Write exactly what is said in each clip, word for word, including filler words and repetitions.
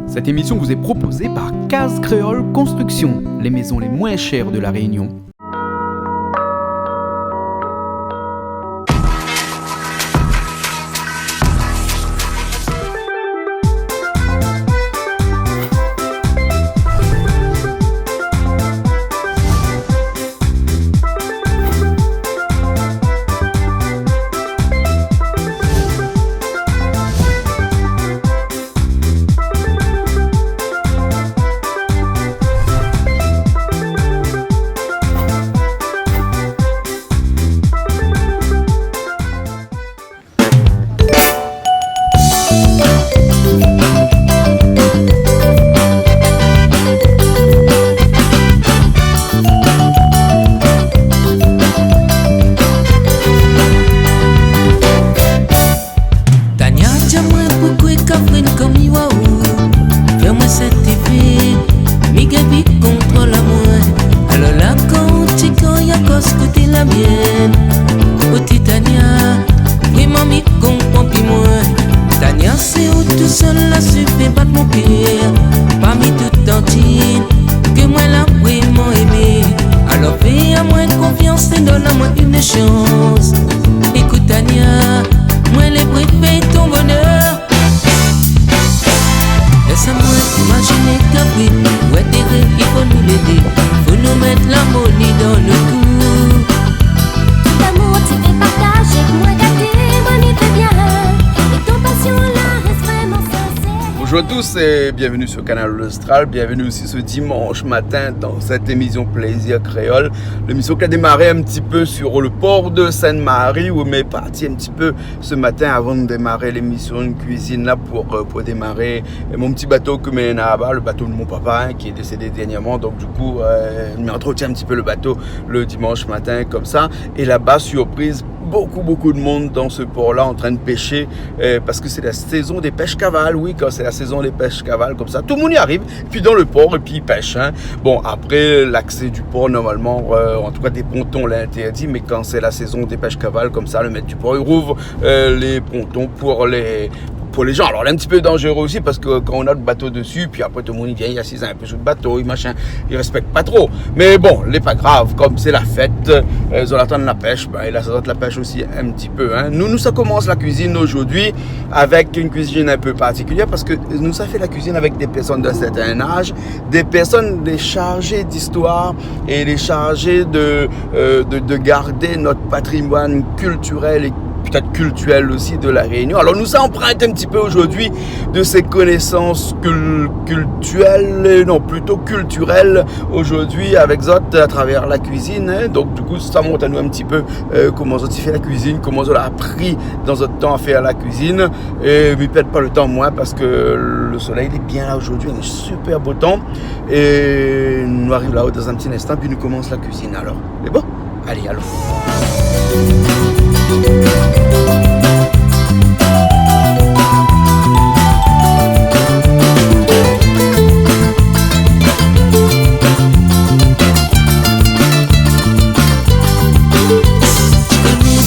Cette émission vous est proposée par Case Créole Construction, les maisons les moins chères de La Réunion. Tania, di amoin poukosa i ka fine konm i wa ou. Fé amoin sèt éfé, mi gingn pi kontrol amoin. Alor la, kan ti kan i akoz koté la mienn. O ti Tania, vréman mi konpran pi moin. Tania, sé ou tousèl la sifé bat mon kèr. Parmi tout tantine ke moin la vréman émé. Alor fé amoin konfians é donn amoin inn shans. Ékout Tania, moin lé pré fé ton bonèr. Lès amoin imaziné Gabriel, ou entéré, i fo nou lédé, fo nou mèt larmoni dan nout koup. Tout amour ti vé partazé, moin gaté, moin mi fé bien. É ton pasion la rès vréman sinsèr. Bonjour à tous et bienvenue sur Kanal Austral. Bienvenue aussi ce dimanche matin dans cette émission Plaisir Créole. L'émission qui a démarré un petit peu sur le port de Sainte-Marie, où on est parti un petit peu ce matin, avant de démarrer l'émission, une cuisine là pour, euh, pour démarrer. Et mon petit bateau que mène là-bas, le bateau de mon papa, hein, qui est décédé dernièrement. Donc du coup, euh, on entretient un petit peu le bateau le dimanche matin comme ça. Et là-bas, surprise, beaucoup, beaucoup de monde dans ce port-là en train de pêcher, euh, parce que c'est la saison des pêches cavales. Oui, quand c'est la saison des pêches cavales comme ça, tout le monde y arrive, puis dans le port, et puis ils pêchent, hein. Bon, après, l'accès du port, normalement, euh, en tout cas des pontons, lé interdit, mais quand c'est la saison des pêches cavales comme ça, le maître du port, il rouvre, euh, les pontons pour les, pour les gens. Alors, lé un petit peu dangereux aussi, parce que quand on a le bateau dessus, puis après, tout le monde i vien, i asiz un peu sur le bateau, i machin, i respèk pa tro. Mais bon, lé pa grav, comme c'est la fête, euh, zot i atann la pêche, ben, i lès azot la pêche aussi un petit peu, hein. Nous, nous, ça commence la cuisine aujourd'hui avec une cuisine un peu particulière parce que nous, ça fait la cuisine avec des personnes d'un certain âge, des personnes, des chargées d'histoire et des chargées de, euh, de, de garder notre patrimoine culturel et peut-être culturel aussi de La Réunion. Alors nous, ça emprunte un petit peu aujourd'hui de ces connaissances cul-, culturelles, euh, non, plutôt culturelles aujourd'hui avec zot à travers la cuisine, hein. Donc du coup, ça montre à nous un petit peu, euh, comment zot i fé la cuisine, comment zot la pris dan zot tan à faire la cuisine. É mi pèrd pa le tan, moin, parce que le soleil, il est bien là aujourd'hui, on a un super beau temps. É nou ariv la-o dan in ti instan, pi nou komans la kuizine alor. Lé bon ? Alé, alon.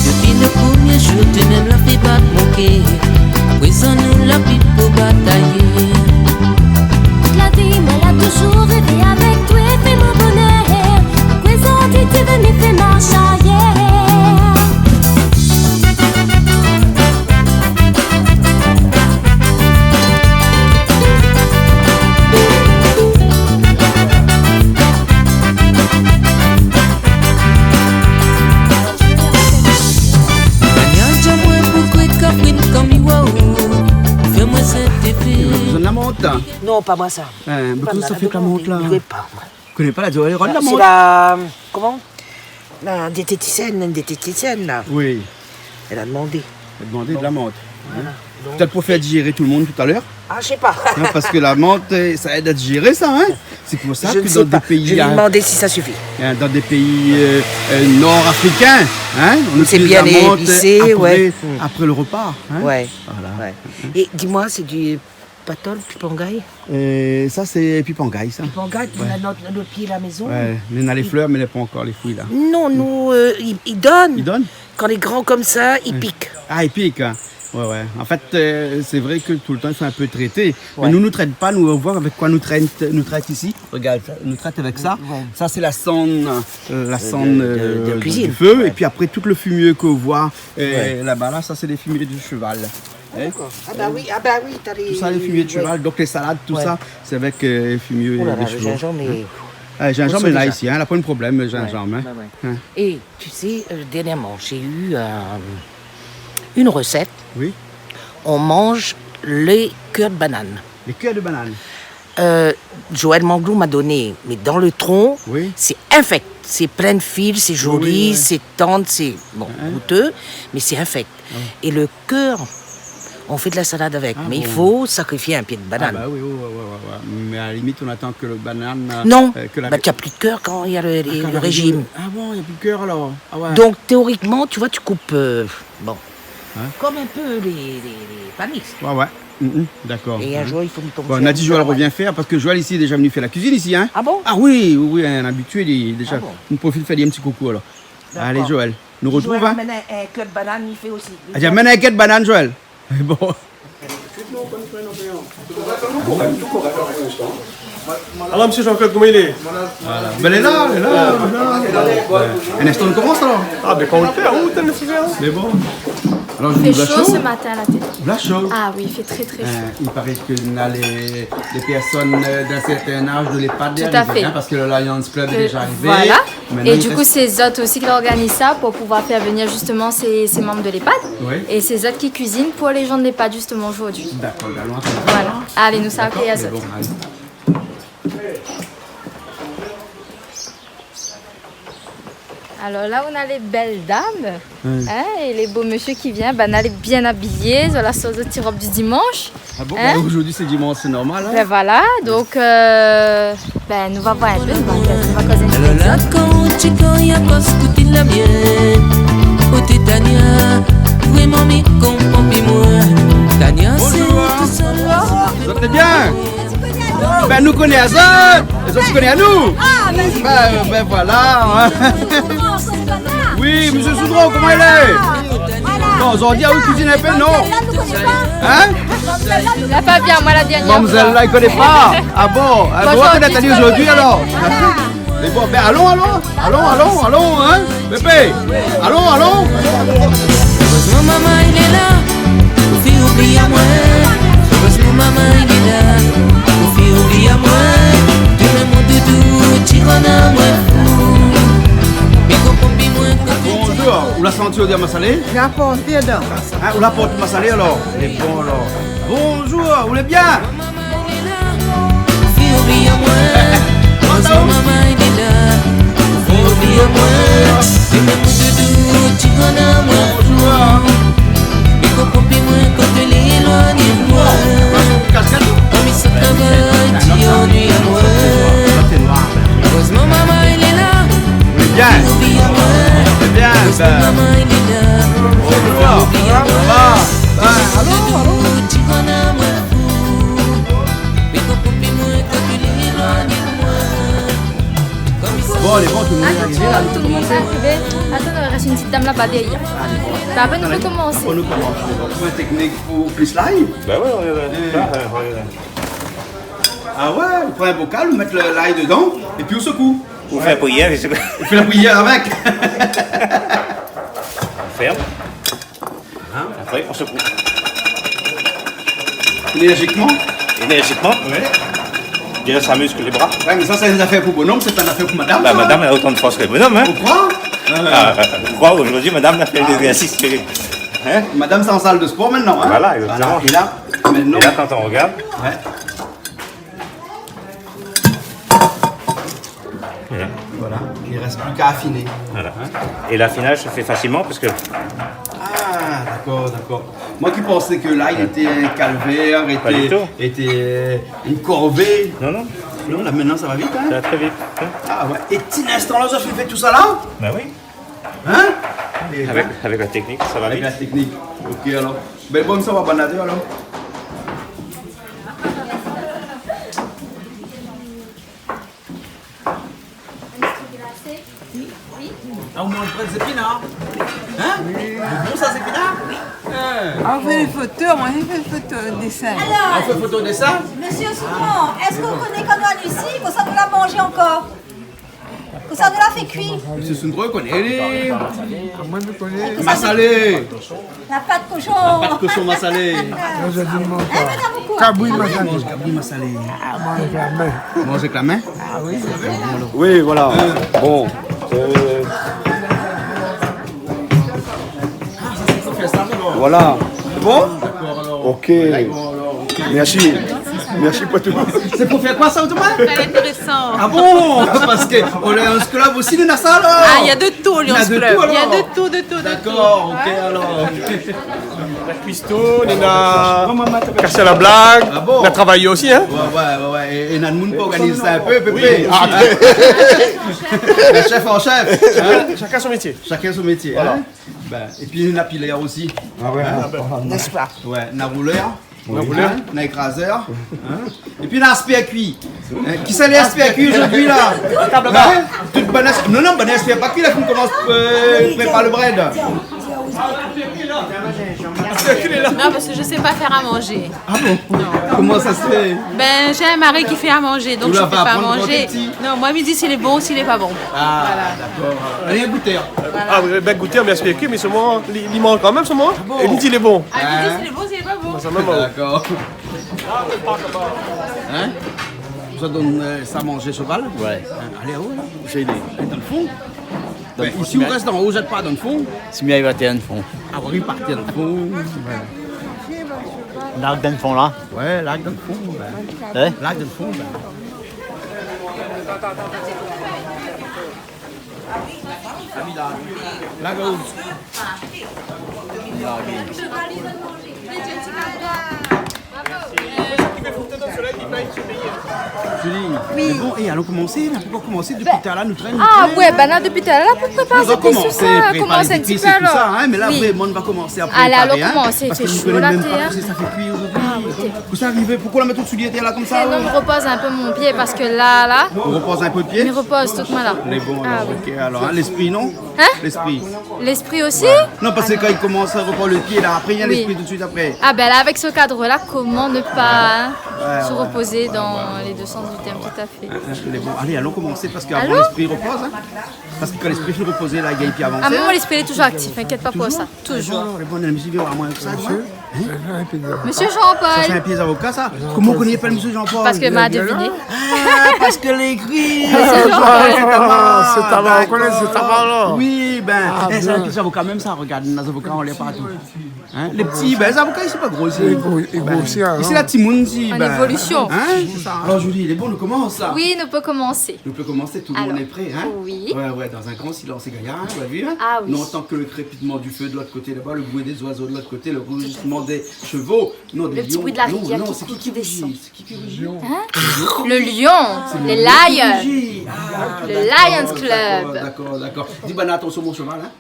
Dopi le promié zour, ou mèm la fé bat mon kèr. Aprézan nou la pi pou batayé. Tout la vi moin la touzour révé avèk toi, fé mon bonèr. Poukosa zordi ou vé mi fé marsh aryèr ? Tania, di amoin poukosa i ka fine konm i wa ou. Fé amoin sèt éfé. Ou la bezoin la mont ? Non, pa moin sa. Hein, mé koman sa i fé la mont la ? Mi koné pa, moin. Koné pa la, di, rod la mont. Sé la, koman ? La diététicienne, une diététicienne la. Oui. Elle a demandé. Elle a demandé de la menthe, hein. Voilà. Donc, pétèt pou fé digéré tout le moun talèr. Ah, mi koné pa. Non, parske la mant, euh, sa èd a digéré sa, hein. Sé pou sa ke dan dé péi, mi koné pa. Je vais lui demander si ça suffit. Hein, dan dé péi, euh, euh, nor-afrikin, hein, on utilise la menthe, euh, bien épicée, après, après le repas, hein. C'est bien épicé, ouais. Hmm. Ouais. Voilà. Ouais. Et dis-moi, c'est du patol, pipangay ? Euh, sa sé pipangay, sa. Pipangay, pou la, nout, nout pié la maison. Ouais, mé na lé flèr, mé na pa ankor lé frui la. Non, nou, euh, i, i donn. I donn ? Kan lé gran konmsa, i pik. Ah, i pik, hein. Ouais, ouais. En fait, euh, c'est vrai que tout le temps, il faut un peu traiter. Mais nous, nou trèt pa, nou, on voit avec quoi nou trèt, nou trèt ici. Regarde, sa, nou trèt avec ça. Ouais. Ça, c'est la cendre, euh, la cendre, euh, du feu. Et puis après, tout le fumier que on voit, euh, là-bas, là, ça, c'est des fumiers de cheval. Hein ? D'accord. Ah bah oui, ah bah oui, t'as les... Tout ça, les fumiers de cheval. Donc, les salades, tout ça, c'est avec, euh, fumier de chevaux. Oh là là, le gingembre, mais... Ah, gingembre, là, ici, hein, là, pas de problème, gingembre, hein. Ouais, ouais. Et tu sais, euh, dernièrement, j'ai eu, euh, une recette. Oui. On mange les cœurs de banane. Les cœurs de banane. Euh, Joël Manglou m'a donné, mais dans le tronc, c'est infect. C'est plein de fils, c'est joli, c'est tendre, c'est, bon, goûteux, mais c'est infect. Et le cœur, on fait de la salade avec, mais il faut sacrifier un pied de banane. Ah bah oui, oui, oui, oui, oui. Mais à la limite, on attend que le banane, euh, que la... Non, bah, t'as plus de cœur quand il y a le, le régime. Ah bon, il y a plus de cœur alors ? Ah ouais. Donc, théoriquement, tu vois, tu coupes, euh, bon, comme un peu les, les, les panix. Ouais, ouais. Mhm, d'accord. Et un jour, il faut me tomber sur la... Bon, Nadia, Joël revient faire, parce que Joël ici est déjà venu faire la cuisine ici, hein ? Ah bon ? Ah oui, oui, oui, un habitué, il est déjà... Ah bon ? On profite de faire des petits coucous alors. D'accord. Allez, Joël, nou retrouv, hein ? Joël amène un, un cœur de banane, il fait aussi. Ah, tiens, amène un cœur de banane, Joël. Bon. Alors, monsieur Jean-Claude, comment il est ? Voilà. Ben, elle est là, elle est là, elle est là. Ouais. Un instant, on commence alors. Ah, ben, quand on le fait, ah, ou t'as le sujet, hein. Mais bon. Alors, je... Il fait chaud ce matin, là, t'es... Là, chaud. Ah oui, il fait très, très chaud. Euh, il paraît que là, les, les personnes, euh, d'un certain âge de l'EHPAD, elles viennent, hein, parce que le Lions Club est déjà arrivé. Tout à fait. Euh, voilà. Et du coup, c'est zot aussi qui organise ça pour pouvoir faire venir justement ces, ces membres de l'EHPAD. Oui. Et c'est zot qui cuisine pour les gens de l'EHPAD justement aujourd'hui. D'accord, ben, allons attendre. Voilà. Allez, nou sa accueillir zot. D'accord, mais bon, allez. Alors là, on a les belles dames, hein, et les beaux messieurs qui viennent, ben, on est bien habillés, zot la sort zot ti rob du dimanche. Ah bon, ben, aujourd'hui c'est dimanche, c'est normal, hein ? Ben voilà, donc, euh, ben, nou va voir un peu, nou va, nou va koz in ti pé. Alor la, kan ou ti kan ya kos kout in la bien, ou té Tania, vréman mi konpran pi moin. Tania, sé... Bonjour. Tout sa la. Vous allez bien ? Ben, nou koné azot, zot i koné anou. Ah, ben, ben voilà, hein. Oui, monsieur Soudron, comment il est ? Voilà. Non, zot i di, ah oui, cuisine un peu, non ? Hein ? Mamzèl la, nou koné pa. Mamzèl la, i koné pa. Ah bon ? Ah, bonjour, Tania, aujourd'hui, alors. Voilà. Mais bon, ben, allons, allons, allons, allons, allons, hein, Pépé, allons, allons. Erezman momon lé la, ou fine oubli amoin. Erezman momon lé la, ou fine oubli amoin. Demin mon doudou, ti rann amoin fou. Mi konpran pi moin kan... Bonjour, ou la santi odèr masalé ? La port dedan. Hein, ou la port masalé alors ? Lé bon alors. Bonjour, ou lé bien ? Bien. Bien, ben. Bonjour. Ça va ? Ben, allô, allô ? Bon, lé bon, tout le monde est arrivé là. Attention, tout le monde est arrivé. Attends, il reste une petite dame là-bas derrière. Allez, bon. Bah, après, nous recommençons. On recommence. Point technique pour plus live. Ben ouais, on est là. Eh. Là, euh, on est là. Ah ouais, ou pran in bokal, ou mèt le, lay dedan, épi ou sekou. Ou fé la priyèr, je sais pas. Ou fé la priyèr avèk. On ferme. Hein ? Après, on secoue. Énergiquement ? Énergiquement. Ouais. Bien, ça muscle les bras. Ouais, mais ça, c'est une affaire pour bonhomme, c'est pas une affaire pour madame, ça, hein ? Bah, madame, elle a autant de force que le bonhomme, hein ? Ou kroi ? Ah, euh, ou kroi, aujourd'hui, madame a fait l'exercice que, hein ? Madame, c'est en salle de sport maintenant, hein ? Voilà, exactement. Voilà. Et là, maintenant... Et là, quand on regarde, ouais. Voilà. Voilà, il reste plus qu'à affiner. Voilà. Hein ? Et l'affinage se fait facilement parce que... Ah, d'accord, d'accord. Moi qui pensais que là, il était un calvaire, était, était, euh, une corvée. Pas du tout. Non, non. Non, là maintenant ça va vite, hein ? Ça va très vite, hein ? Ah ouais. É ti instan la, zot i fé tout sa la ? Bah oui. Hein ? Avec, avec la technique, ça va vite. Avec la technique. Ok, alors. Ben, bon, sa va, bon, alors. Ah, ou manz pa zépina, hein ? Hein ? Lé bon sa, zépina ? Hein ? On fait les photos, moi j'ai fait le photo dessin. Alors, on fait photo dessin ? Monsieur Soupan, est-ce que vous connaissez Kanouan ici ? Kosa nou la manzé ankor ? Kosa nou la fé kui ? Monsieur Soupan, vous connaissez ? Ah, moi je connais. Kosa nou... Masalé. La pat koshon. La pat koshon masalé. Moi je dis mon... Hein, madame, ou koi ? Kabri masalé. Manz kabri masalé. Ah, manz avèk la min. Manz avèk la min ? Ah oui. Oui, voilà. Bon. Euh, voilà. C'est bon ? Ok. Merci. Merci pour tout. C'est pour faire quoi ça, autrement ? Pas intéressant. Ah bon ? Parce que on est un club aussi, le Nassau, alors. Ah, il y a de tout, Lions Club. Il y a de tout, alors. Il y a de tout, de tout, de tout. D'accord, ok, alors. La cuistot, néna kas la blag, ah bon ? Néna travay osi, hein ? Ouais, ouais, ouais, ouais. É, é néna moun pou organiz sa in pé, pépé. Oui, ah. Le chef en chef, hein ? Chacun son métier. Chacun son métier, hein ? Voilà. Ben, épi néna pilèr osi. Ah ouais. Hein ? N'est-ce pas ? Ouais, néna roulèr. Néna roulèr. Hein ? Néna ékrazèr. Hein ? Épi néna aspirkui. Hein ? Kisa lé aspirkui zordi la ? Hein ? Tout bann as-, non, non, bann aspirkui la, fo komans, euh, prépar le brèd. Non, parce que je sais pas faire à manger. Ah bon ? Non. Comment ça se fait ? Ben, j'ai un mari qui fait à manger, donc je fais pas à manger. Ou la pa aprann kan ou té pti ? Non, moin mi di si lé bon, si lé pa bon. Ah, d'accord. Voilà. Allez, goûter. Ah oui, ben, goûter, mé aspirkui, mé solman, li, li manz kan mèm, solman. Ah bon ? É li di lé bon. Ah, li di si lé bon, si lé pa bon. Sa mèm, hein. D'accord. Hein ? Sa i donn, euh, sa manzé shoval ? Ouais. Hein, alé, oh, la. Ou sa i di ? Alé dan le fon. Mé isi, ou rès dan, ou zèt pa dan le fon. Si mi ariv atèr dan le fon. Ah, ou ariv pa atèr dan le fon. Larg dan le fon, la. Ouais, larg dan le fon, ben. Hein ? Larg dan le fon, ben. Larg. Julie, oui. Mé bon, é, alon komansé, la, poukoi komansé dopi talèr la, nou trène, nou trène, hein ? Ah ouais, ben la, dopi talèr la, pou prépar, nou sa komans sa, hein, mé la, vréman, nou va komans a prépar, hein, parske nou koné mèm pa kosa i fé, hein. Alé, alon komansé, i fé sho la, té, hein. Kosa i arivé, poukoi ou la mèt out soulié atèr la konmsa, oh ? Non, mi repoz in pé mon pié parske la, la, mi repoz in pé le pié ? Mi repoz tout, voilà. Lé bon, alor, ok, alor, hein, lespri, non ? Hein ? Lespri. Lespri osi ? Ouais. Non, parske kan i komans a reprann le pié, la, apré, néna lespri tout de suite apré. Ah ben la, avèk se kad la, koman ne pa, hein, se repozer dans les deux sens du terme, tout à fait. Hein, hein, lé bon. Alé, alon komansé, parske avan lespri i repoz, hein. Parske kan lespri i repoz, la, i gingn pi avansé, hein. Ah, mon lespri lé toujour aktif, inkièt pa pou sa. Toujour. Toujour, lé bon, lé bon, alé, mé si, vien oir amoin sa, hein. Hein ? Monsieur Jean-Paul. Sa sé in pié zavoka, sa ? Jean-Paul. Koman ou koné pa Monsieur Jean-Paul ? Parske ma deviné. Ah, parske lé ékri. Monsieur Jean-Paul. Ah, sé ta maman, ou koné, sé ta maman. D'accord. Oui, ben, eh, sa, in pié zavoka mèm sa, regard, néna zavoka anlèr partou. Hein ? Lé pti, ben, zavoka, i lé pa gro, isi. Lé gro, lé gro osi, hein. Isi, la timoun, isi, ben, en évolution. Hein ? Sé sa. Alor, Julie, lé bon, nou komans, la ? Oui, nou pé komansé. Nou pé komansé, tout le monde est prêt, hein ? Alors, oui. Ouais, ouais, dans un grand silence, sé gayar, hein, ou la vu, hein ? Ah oui. Nou antann le crépitement du feu de l'autre côté là-bas, le bruit des oiseaux de l'autre côté, le rugissement des chevaux. Non, des lions. Le petit bruit de la rivière qui coule, qui descend. Non, non, c'est qui qui rugit ? C'est qui qui rugit ? Hein ? Le lion, les lions. C'est le lion qui rugit. Ah, d'accord, d'accord, d'accord. Di, ben, attention, mon cheval, hein ?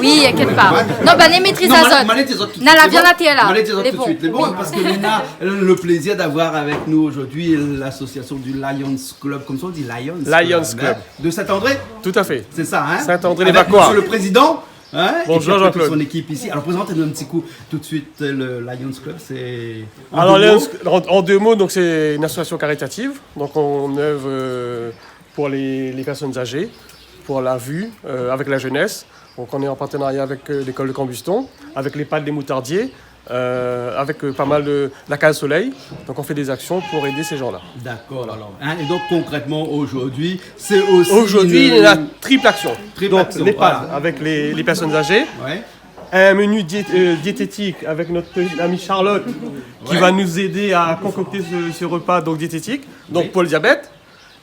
Oui, inkièt pa. Ouais. Non, ben, nou métriz la zone. Non, ma lé, ma lé di azot tout de suite. Non, la viann atèr la. Ma lé di azot tout de suite. Lé bon. Lé bon, parske nou na le plaisir d'avoir avec nous aujourd'hui l'association du Lions Club, comme ça on dit, Lions Club, hein, de Saint-André. Lions Club. Tout à fait. C'est ça, hein ? Saint-André-les-Vacoas. Avec monsieur le président, hein, et puis toute son équipe ici. Bonjour Jean-Claude. Alors, présentez-nous un petit coup tout de suite le Lions Club. Alors, Lions, en, en deux mots, donc, c'est une association caritative. Donc, on œuvre, euh, pour les, les personnes âgées, pour la vue, euh, avec la jeunesse. Donc, on est en partenariat avec, euh, l'école de Cambuston, avec l'EHPAD Les Moutardiers, euh, avec, euh, pas mal de, la Case Soleil. Donc, on fait des actions pour aider ces gens-là. D'accord, alors. Hein, et donc, concrètement, aujourd'hui, c'est aussi une triple action. Aujourd'hui, il y a la triple action. Triple action, voilà. Donc, l'EHPAD avec les, les personnes âgées. Ouais. Un menu dié-, euh, diététique avec notre amie Charlotte, qui va nous aider à concocter ce, ce repas donc diététique, donc pour le diabète.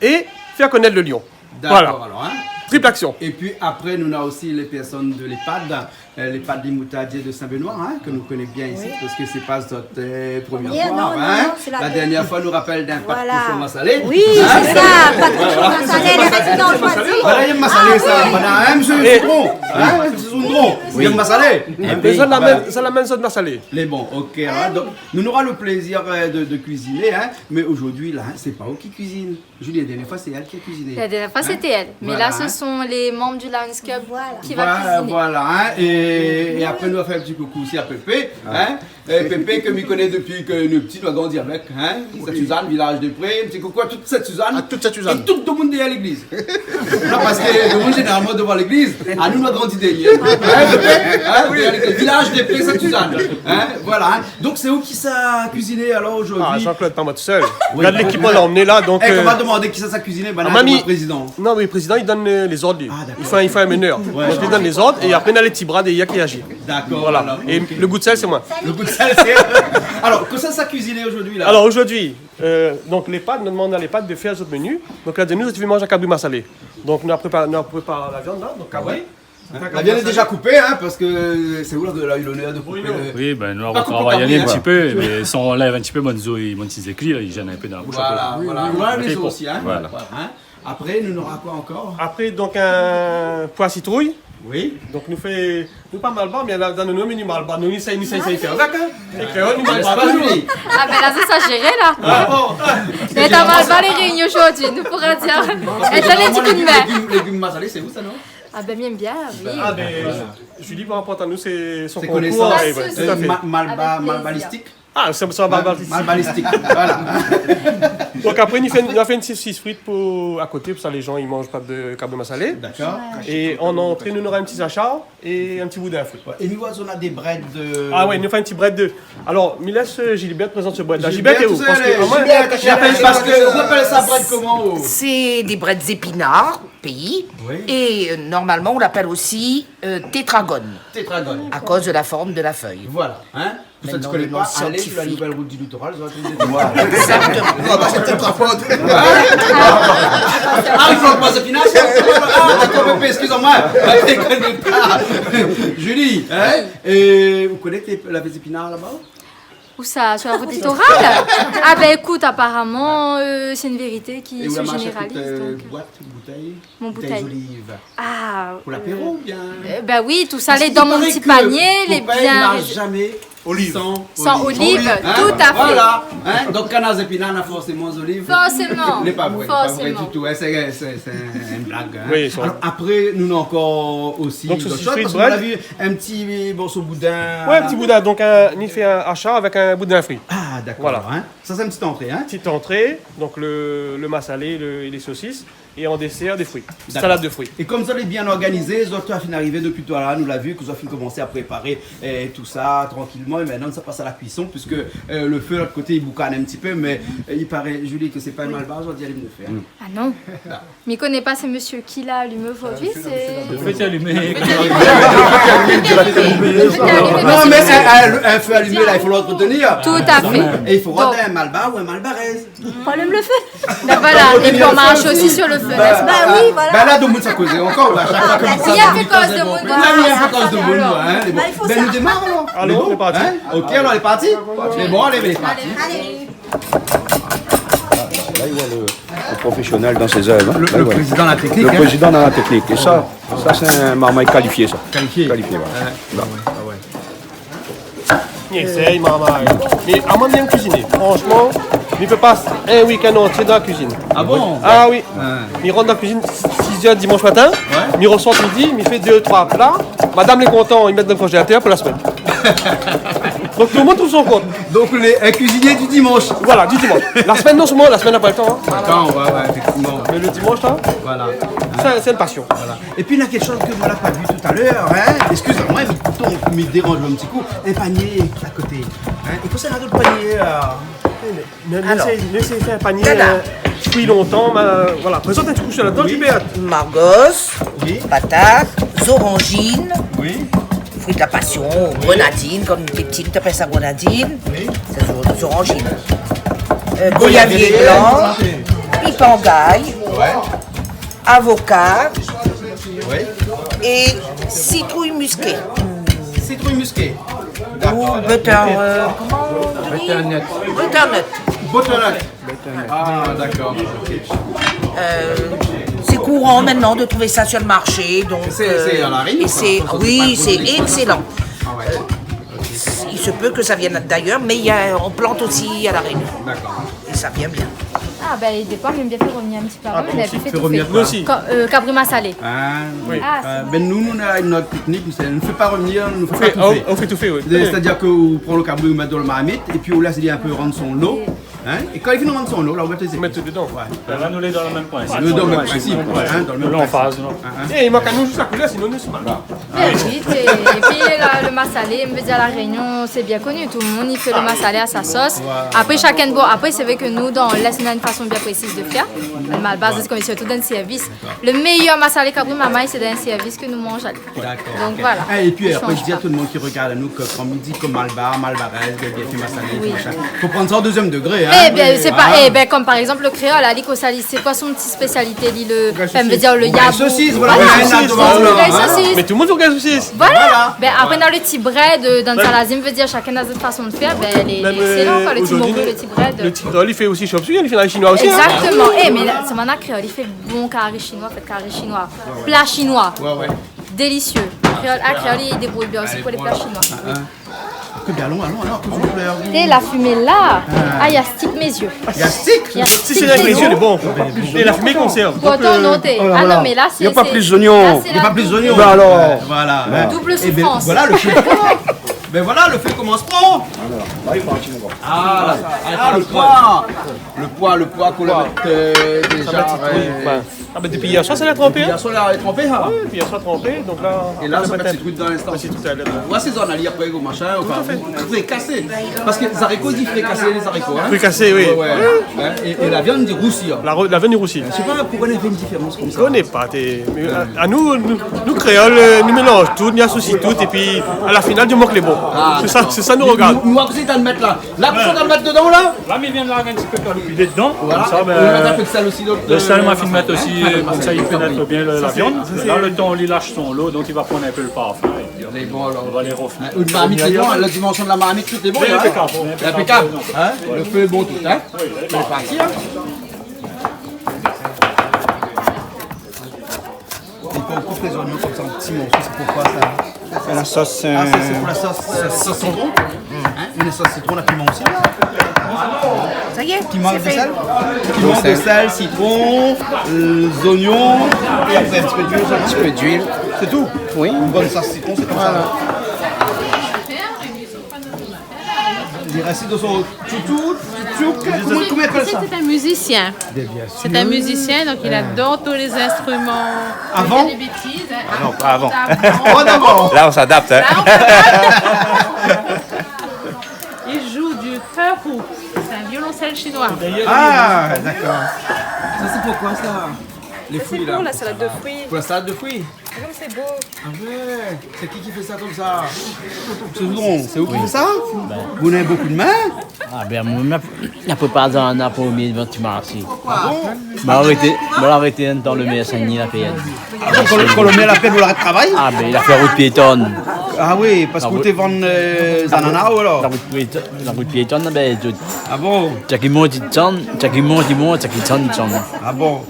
Et faire connaître le lion. D'accord, alors, hein. Voilà. Triple action. Et puis après, nou na aussi les personnes de l'EHPAD, euh, l'EHPAD Les Moutardiers de Saint-Benoît, hein, que nou koné bien isi, parske sé pa zot, euh, première fois, hein. Non, non, non, c'est la dernière fois, nou rapèl, d'un pat koshon masalé. Oui, c'est ça, pat koshon masalé, les résidents choisis. Voilà, néna masalé, sa. Ah oui. Voilà, hein, monsieur Soupan, hein, monsieur Soupan. Bon, oui. Viann masalé. Eh ben, sa la mèm, sa la mèm sort masalé. Lé bon, ok. Alor, donk, nou nora le plézir, euh, de, de kuiziné, hein. Mé zordi la, hein, sé pa ou ki kuizine. Julie, la dernièr foi, sé èl ki la kuiziné. La dernièr foi, sété èl. Mé la, sé lé manb du Lions Club ki va kuiziné. Voilà, hein. É, é apré, nou va fé in ti koukou osi a Pépé, hein. É Pépé, ke mi koné dopi ke nou lé pti, nou la grandi avèk, hein. Sint-Sizane, Vilaz-dé-Pré, in ti koukou a tout Sint-Sizane. A tout Sint-Sizane. É tout domoun dèrièr légliz. Non, parske domoun zénéralman dovan légliz, anou, nou la grandi dèrièr. Hein, Pépé ? Hein, dèrièr légliz. Vilaz-dé-Pré, Sint-Sizane. Hein, voilà, hein. Donk, sé ou ki sa kuiziné, alor, zordi ? Ah, Jean-Claude, pa moin tousèl. Oui. Gard lékip la, nou lé la, donk, eh, euh, kan nou va domann kisa sa kuiziné, ben, ah, la, mami, prézidan. Non, mé prézidan, li donn, euh, lé zord, li. Ah, dakor. Li fé, li fé in menèr. Ouais. Donk, li donn lé zord, é apré, na lé ti brad, é li ki aji. Dakor, voilà. É le gout d'sèl, sé moin. Le gout d'sèl, sé... Alor, kosa sa kuiziné zordi, la ? Alor, zordi, euh, donk, lé pat, nou la domann a lé pat de fé zot meni. Donk, la di anou, zot i vé manz kabri masalé. Donk, nou la prépar, nou la prépar la viann, la, donk, kabri. Oui. Hein ? La viann lé déza koupé, hein, parske sé ou la, la u lonèr de koupé. Oui, ben, nou la travay in ti pé, mé sa anlèv in ti pé, mon zo, mon ti zékli, la, li zèn in pé dan la boush apré. Voilà, voilà. Nou la anlèv lé zo osi, hein. Voilà. Voilà, hein. Apré, nou nora koi ankor ? Apré, donk, in poi sitrouy. Oui. Donk, nou fé, nou pa malbar, mé la, dan nout meni malbar, nou, nou sèy, nou sèy, sèy fé avèk, hein. É kréol, nou malbar pa, nou. Ah, ben, la, sa, sa zéré, la. Ah bon ? Mé ta malbar lé rényon zordi, nou poura dir. Parske zénéralman, lé légim, légim masalé, sé ou sa, non ? Ah ben, mi èm bien, oui. Ah ben, Julie va aport anou son konkour. Sé konésan. Oui, oui, tout à fait. Euh, ma-, malba-, malbaristik. Ah, sé, sé malbaristik. Malbaristik, voilà. Donk apré, nou fé, nou fé in ti sosis frit pou, a koté, pou sa, lé zan i manz pa de kabri masalé. Dakor. É an antré, nou nora in ti zashar é in ti boudin fri. Ouais. É nou, nou na dé brèd de... Ah ouais, nou fé in ti brèd de... Alor, mi lès, euh, Gilbert prézant se brèd la. Gilbert, Gilbert, tousèl, tousèl, Gilbert, Gilbert, Gilbert, parske nou apèl sa brèd koman, oh ? Sé dé brèd zépinard, péi. Oui. É, euh, normalman, nou apèl osi, euh, tétragone. Tétragone. Akoz de la form de la fèy. Voilà, hein. Pou sak i koné pa, alé sur la nouvèl rout di litoral, zot va trouv dé... Voilà. Exactement. Non, pa sé tétrapod. Hein ? Ah, i fo pa zépinard, sa. Ah, dakor, Pépé, eskiz amoin. Pépé i koné pa. Julie, hein ? Euh, ou koné ke lavé zépinard laba ? Ousa, sur la rout litoral ? Ah ben, ékout, aparaman, euh, sé in vérité ki se zénéraliz, donk. É ou la marsh avèk, euh, boit, boutèy ? Mon boutèy. Boutèy zoliv. Ah, euh, pou lapéro oubien ? Euh, ben oui, tousa lé dan mon ti panié, lé bien. Parske i paré ke mon pèr i marsh zamé san oliv. Oliv. San oliv, tout à fait. Hein ? Voilà. Hein ? Donk, kan na zépinard, na forséman zoliv. Forséman. Lé pa vré, lé pa vré ditou. Hein, sé, sé, sé in, in blag, hein. Oui, sa. Alor, apré, nou na ankor osi dot shoz, parske nou la vi in ti morso boudin. Ouais, in ti boudin. Donk, euh, nou fé in ashar avèk in boudin fri. Ah, dakor, hein. Voilà. Sa, sé in ti antré, hein. Ti antré, donk le, le masalé, le, lé sosis. É an désèr, dé fri. Dakor. Salad de fri. É konm sa, lé bien organizé, zot la fine arivé dopi talèr, nou la vi ke zot la fine komansé a préparé, euh, tousa trankilman. É mintnan, sa i pas a la kuison, puiske, euh, le fé lot koté, i boukane in ti pé, mé, euh, i paré, Julie, ke sé pa in malbar, zot la di, alé mi fé, hein. Mm. Ah non. Mi koné pa, sé mésyé ki la alimé zordi, sé... Le fé lé alimé. Le fé lé alimé. Non, mé in, in, in fé alimé, la, i fo l'antretenir. Tout à fait. É i fo avoir in malbar ou in malbarèz. Pou alim le fé. Ben voilà, é pi nou marsh osi sur le fé, n'est-ce pas ? Ben oui, voilà. Ben la, domoun sa koz ankor, a shak foi ke... Ah, ben, i fé koz domoun, hein, nou démar alor. Alé, nou lé parti. Hein ? Ok, alor, lé parti. Lé bon, alé, lé parti. Alé. La, i voi le, le profésionèl dan sé zèv, hein. Le, le prézidan dan la téknik, hein. Le prézidan dan la téknik. É sa, sa sé in marmay kalifié, sa. Kalifié. Kalifié, voilà. Ouais, ouais. Mi éséy, marmay. Mé amoin, mi èm kuiziné. Franshman, mi pé pas in week-end antié dan la kuizine. Ah bon ? Ah oui. Ouais. Mi rant dan la kuizine sizèr dimansh matin. Ouais. Mi rosort midi, mi fé dé, troi pla. Madam lé kontan, i mèt dan le konzélatèr pou la semèn. Donk, tout le moun i trouv son kont. Donk, lé, in kuizinié du dimansh. Voilà, du dimansh. La semèn, non, solman la semèn, na pa le tan, hein. Atann, ouais, ouais, éfèktivman. Mé le dimansh, la, voilà, sé, sé in pasion. Voilà. É pi, na kékshoz ke moin la pa vi talèr, hein. Eskiz amoin, mé mi déranz in ti kou. In panié a koté. Hein. É kosa na dan le panié, euh ? Mé, mé... Alor, sé, mé sé, sé in panié, tada, euh, kui lontan, mé, euh, voilà. Prézant in ti kou sa ladan, Gilbert. Oui. Margoz, oui, patat, zoranzine, oui, fri de la pasion, oui, grenadine, konm lé pti i apèl sa grenadine. Oui. Sé zo-, zoranzine. Euh, goyavié blan, pipangay. Ouais. Avoka, oui, é sitrouy miské. Sitrouy miské. Ou butter, euh, koman i di ? Butternut. Butternut. Butternut. Ah, dakor. Ok. Euh, C'est courant maintenant de trouver ça sur le marché, donc, euh, et c'est, oui, c'est excellent. Ah ouais. Euh, il se peut que ça vienne d'ailleurs, mais il y a, on plante aussi à La Réunion. D'accord. Et ça vient bien. Ah, ben, des fois, on aime bien faire revenir un petit peu avant, mais on a vite fait tout fait. Fé revenir koi ? Quand, euh, kabri masalé. Ah, oui. Ah, euh, ben, nou, nou néna in ot teknik, nou fé pa revenir, nou fé pa tout fé. On fait tout fait, oui. C'est-à-dire que ou pran le kabri, ou mèt dan le marmit, épi ou lès ali in pé rann son lo. Hein ? É kan li fini rann son lo, la, ou mèt ali. Ou mèt tout dedan. Ouais. Ben la, nou lé dan le mèm prinsip. Nou lé dan le mèm prinsip, hein, dan le mèm prinsip. Hein, hein. Eh, i mank anou zis la koulèr, sinon nou lé mal. Ben oui, sé, épi la, le masalé, mi vé dir, La Réunion, c'est bien connu. Tout le monde, il fait le masalé à sa sauce. Voilà. Après, chacun, bon, après, c'est vrai que nous, dans l'Est, on a une façon bien précise de faire. Le malbar, c'est comme surtout dans le service. Le meilleur masalé kabri mamay, c'est dans un service que nous mangeons. D'accord, ok. Donc voilà. Eh, et puis, après, je dis à tout le monde qui regarde, nous, que quand on dit que malbar, malbarèz, que, que masalé, machin, faut prendre ça au deuxième degré, hein. Eh ben, c'est pas, eh ben, comme par exemple le créole, ali, kosa li, c'est quoi son petite spécialité, li, le, enfin, mi vé dir, le yabou. Saucisse, voilà. Voilà, saucisse, voilà. Saucisse. Mais tout le monde fait saucisse. Voilà. Ben, après, dan le ti brèd, euh, dan Salazim, mi vé dir, chacun a sa façon de faire, ben, lé, lé excellent, koi, le ti morlo, le ti brèd. Même, euh, aujourd'hui, le ti brèd, li fé osi chop suey, li fé la shinoi osi, hein. Exactement. Eh, mais la, sé mon kréol, li fé bon kari shinoi, an fèt, kari shinoi. Pla shinoi. Ouais, ouais. Délicieux. Kréol, ah, kréol, i débrouy bien osi pou lé pla shinoi. Alé, voilà. Ah, ah. Ékout, alon, alon, alon, koz de flèr. Té, la fimé la. Ah. Ah, i astik mé zié. I astik ? I astik mé zié. Si sé avèk lé zié, lé bon. É la fimé i konsèrv. Donk, euh, ah non, mé la, sé, na pa plis zoignon. Na pa plis zoignon. Bin alor. Voilà. Double souffrance. Eh ben, voilà, le feu. Ben voilà, le feu commence. Ah, la, ah, le poi. Le poi, le poi k'ou la mèt, euh, déza, euh, Ah ben, dopi yèr soir, sa la tranpé, hein ? Dopi yèr soir, la tranpé, hein ? Oui, dopi yèr soir, tranpé, donk la... É la, sa va mèt sitrouy dan in instan. Tout à l'heure. Ou asézone ali apré, ou machin, ou frikasé. Parske zariko, i di frikasé, lé zariko, hein ? Frikasé, oui. Ouais, ouais. Hein ? É, é la viann, i di rousi, hein ? La ro-, la viann, i rousi. Mi sé pa poukoi néna in diférans konmsa. Mi koné pa, té, mé, euh, anou, nou, nou kréol, euh, nou mélanz tout, nou asosi tout, épi a la final, di moman ke lé bon. Ah, d'accord. Sé sa, sé sa nou rogard. Nou, nou, nou, nou, nou mèt la. La, pou sa, ou mèt dedan, la ? La, mi vien larg in ti pé kaloupi dedan. Voilà. Konmsa, é ben, ou mèt in pé d'sèl osi, donk, le sèl, euh, ma fine mèt osi, euh, konmsa, i pénèt bien le, la viann. Sa, sé, sa, sé... La, le tan li lash son lo, donk li va pran in pé le parfin, é pi, euh, lé bon, alor. Nou va lé rofé. Ou la mèt dedan, la dimansion de la marmit, tout lé bon, hein ? Lé inpékab, lé inpékab. Inpékab, hein ? Le feu lé bon, tout, hein ? Lé parti, hein ? I koup lé zoignon konmsa an ti morso, sé poukoi sa ? La sos, ah, sé, sé pou la sos, euh, sos sitron. Hein ? Une sauce citron, la piman osi. Sa i lé fé. Piman, de sèl. Piman, de sèl, sitron, euh, zoignon, é apré in ti pé d'luil. In ti pé d'luil. Sé tou. Oui. Une bonne sauce citron, sé konmsa. Voilà. Li rès dan son Tchou-tchou, tchou-tchou, koman, koman i apèl sa ? C'est un musicien. Bien, bien sûr. C'est un musicien, donc il adore tous les instruments. Avant ? Je dis des bêtises, hein. Ah non, pas avant. Pas avant. Pas d'abord. Là, on s'adapte, hein. Là, on s'adapte. Il joue du heur-hou. C'est un violoncelle chinois. Ah, d'accord. Ça, c'est pour quoi, ça ? Les fruits, là. Ça, c'est pour la salade de fruits. Pour la salade de fruits. Regarde, c'est beau. Ah ouais, c'est qui qui fait ça comme ça ? C'est bon, c'est vous qui faites ça ? Vous avez beaucoup de main ? Ah ben, moin, ma, ma prépar sa an amoin, mi vien ti marsi. Ah bon ? Ma arèt, ma arèt in tan, le mèr Sin-Dni la pèyé. Ah, kan le, kan le mèr la pèyé, ou la arèt travay ? Ah ben, li la fé rout piétone. Ah oui, parske ou té vann, euh, zanana, ou alor ? La rout piéto-, la rout piétone, ben, tout. Ah bon ? Sak i mont, i désann, sak i mont, i mont, sak i désann, i désann. Ah bon ?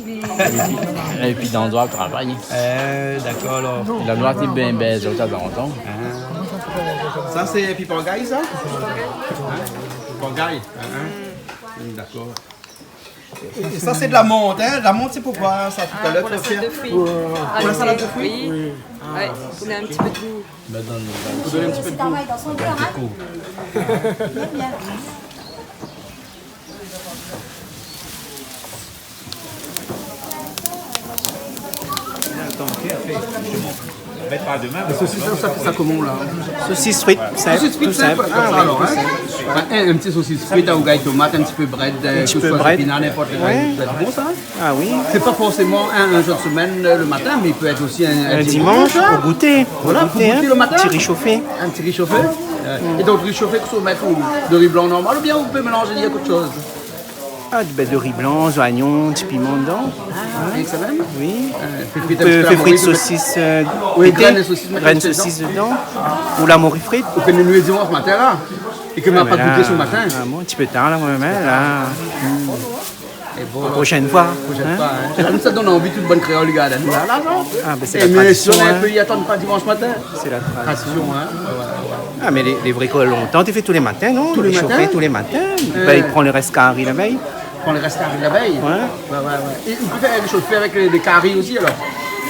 Épi dan loi travay. Eh, dakor, alor. Dan loi té bin, bin, zot, tanzantan. Ah. Sa, sé pipangay, sa ? Hein ? Pipangay, hein, hein ? Dakor. É, é sa, sé de la mant, hein ? La mant, sé pou koi, sa, tout à l'heure, tu vas faire ? Ah, pou la salade de fruits. Pou la salade de fruits ? Oui. Ah. Ouais, pou donn in ti pé de gou. Pou donn in ti pé de gou. Sé normal, dan son kèr, hein ? Bien, bien. Atann, fé, fé, justement. Mèt pa de min. Sosis, sa, sa fé sa koman, la ? Sosis frit, sinp, tou sinp. Sosis frit, sinp, konmsa, alor, hein ? Bin, in, in ti sosis frit, in rougay tomat, in ti pé brèd, euh, ke se soi zépina, ninport lé brèd, lé bon, sa, hein ? Ah oui. Sé pa forséman in, in jour de semèn, euh, le matin, mé i pé èt osi in, in dimansh, hein ? Pou gouté, pou gouté, hein ? Voilà, pou gouté le matin. Ti ri shofé. In ti ri shofé. Euh, é donk, ri shofé, k'ou mèt ou, de ri blan normal, oubien ou pé mélanzé avèk ot shoz ? Ah, ben, de ri blan, zoignon, ti piman dedan. Ah, rienk sa mèm ? Oui. Euh, fé frit, fé frit sosis, euh, oui, pété, grène sosis, grène sosis dedan. Ou la mori frit. Ou fé nout dimansh matin, la. É ke ma pa gouté se matin. Ah bon, in ti pé tar, la, moin mèm, la. Mm. É bon, la proshèn foi, in. Sa i donn anvi tout bann kréol i gard anou la, la, non ? Ah, bin, sé la tradisyon, in. Mé si ou lé in pé, i atann pa dimansh matin. Sé la tradisyon. Tradisyon, in. Ouais, ouais, ouais. Ah, mé lé, lé vré kréol lontan té fé tou lé matin, non ? Tou lé matin ? Té shofé tou lé matin. Bin, i pran lo rès kari la vèy. Pran lo rès kari la vèy ? Ouais. Ouais, ouais, ouais. É ou pé fé in shoz avèk lé, lé kari osi, alor ?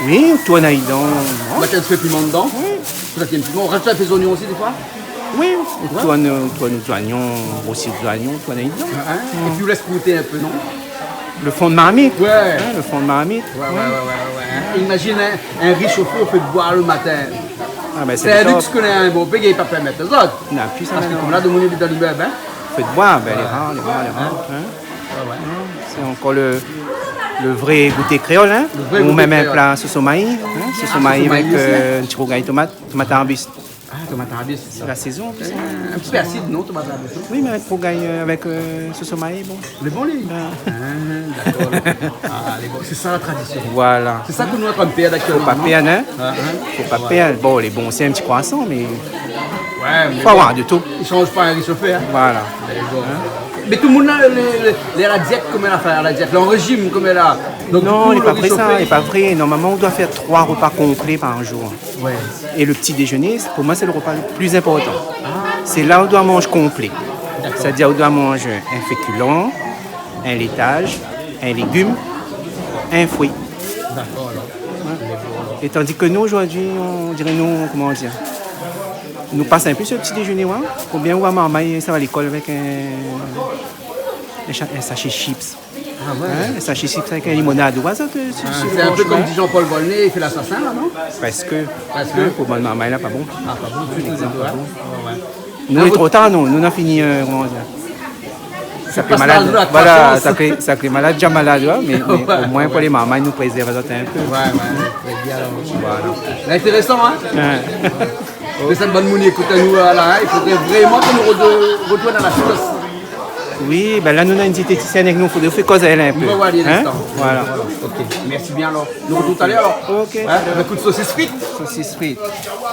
Oui, ou tourn ali dedan, non ? Ou mèt in pé piman dedan ? Oui. Ou mèt in pé piman. Ou razout in pé zonyon osi, défoi ? Oui, ou tourn, ou tourn zoinyon, osi zoinyon, ou tourn ali dedan. Ah, in. É pi ou lès kouté in pé, non ? Lo fon marmit. Ouais. In, lo fon marmit. Ouais, ouais, ouais, ouais, ouais. Imazine, in, in ri shofé, ou fé boir lo matin. Ah, bin, sé lo top. Sé in liks ke lé in bonpé i pé pa pèrmèt azot. Non, pi sa, non. Parske konm la, domoun i bit dan limèb, in. Fé boir, bin, lé rar, lé rar, lé rar, in. Ouais, ouais. Sé ankor lo, lo vré gouté kréol, in. Lo vré gouté kréol. Ou mèm in pla soso mayi, in. Soso mayi avèk, euh, in ti rougay tomat, tomat arbis. Ah, tomat arbis, sé sa. Sé la sézon, an plis. Euh, in ti pé asid, non, tomat arbis, non ? Oui, mé avèk rougay, euh, avèk, euh, soso mayi, bon. Lé bon, li. Ah. Ah, dakor. Ah, lé bon. Sé sa la tradisyon. Voilà. Sé sa ke nou lé antrinn pèrd aktièlman, non ? Fo pa pèrd, in ? Ah, in. Fo pa pèrd. Bon, lé bon, sé in ti kroisan, mé fo avoir de tout. Ouais, mé i shanj pa in ri shofé, in. Voilà. Lé bon. Mé tout domoun la, lé, lé, lé a la dièt, konm la fé a la dièt, lé an réjim, konm la. Donk, di kou, lo ri shofé, non, lé pa vré sa, lé pa vré. Normalman, ou doi fé troi repa konplé par zour. Ouais. É lo pti déjeuner, pou moin, sé lo repa lo pli inportan. Ah. Sé la ou doi manz konplé. Dakor. Sétadir ou doi manz in fékilan, in létaz, in légim, in frui. Dakor, alor. Ouais. É tandi ke nou, zordi, on diré nou, koman dir, nou pas in pé su lo pti déjeuner, ouais. Oubien ou marmay i sava lékol avèk in, in sa-, in sashé chips. Ah ouais. In, sa, sé, sé avèk in limonad. Ou voi sa, sé, sé in pé konm di Jean-Paul Volnay, i fé lasasin, la, non ? Prèsk. Prèsk. In, pou bann marmay la, pa bon. Ah, pa bon ditou, ditou, in. Ouais, ouais. Nou, lé tro tar, nou. Nou, nou la fini, euh, koman dir, sa fé malad. Voilà, sa fé, sa fé malad, déza malad, ouais, mé, mé omoin, pou lé marmay, nou prézèrv azot in pé. Ouais, ouais, tré bien, alor. Voilà. Intérésan, in ? Ouais. Mé sa, bann moun i ékout anou la, la, in, i fodré vréman ke nou re-, retourn a la sos. Oui, bin la, nou néna in diététisièn avèk nou, fodré fé koz èl in pé. Nou va oir ali in instan. Voilà. Ok, mèrsi bien alor. Nou artrouv talèr alor. Ok. In, avèk in kou sosis frit. Sosis frit.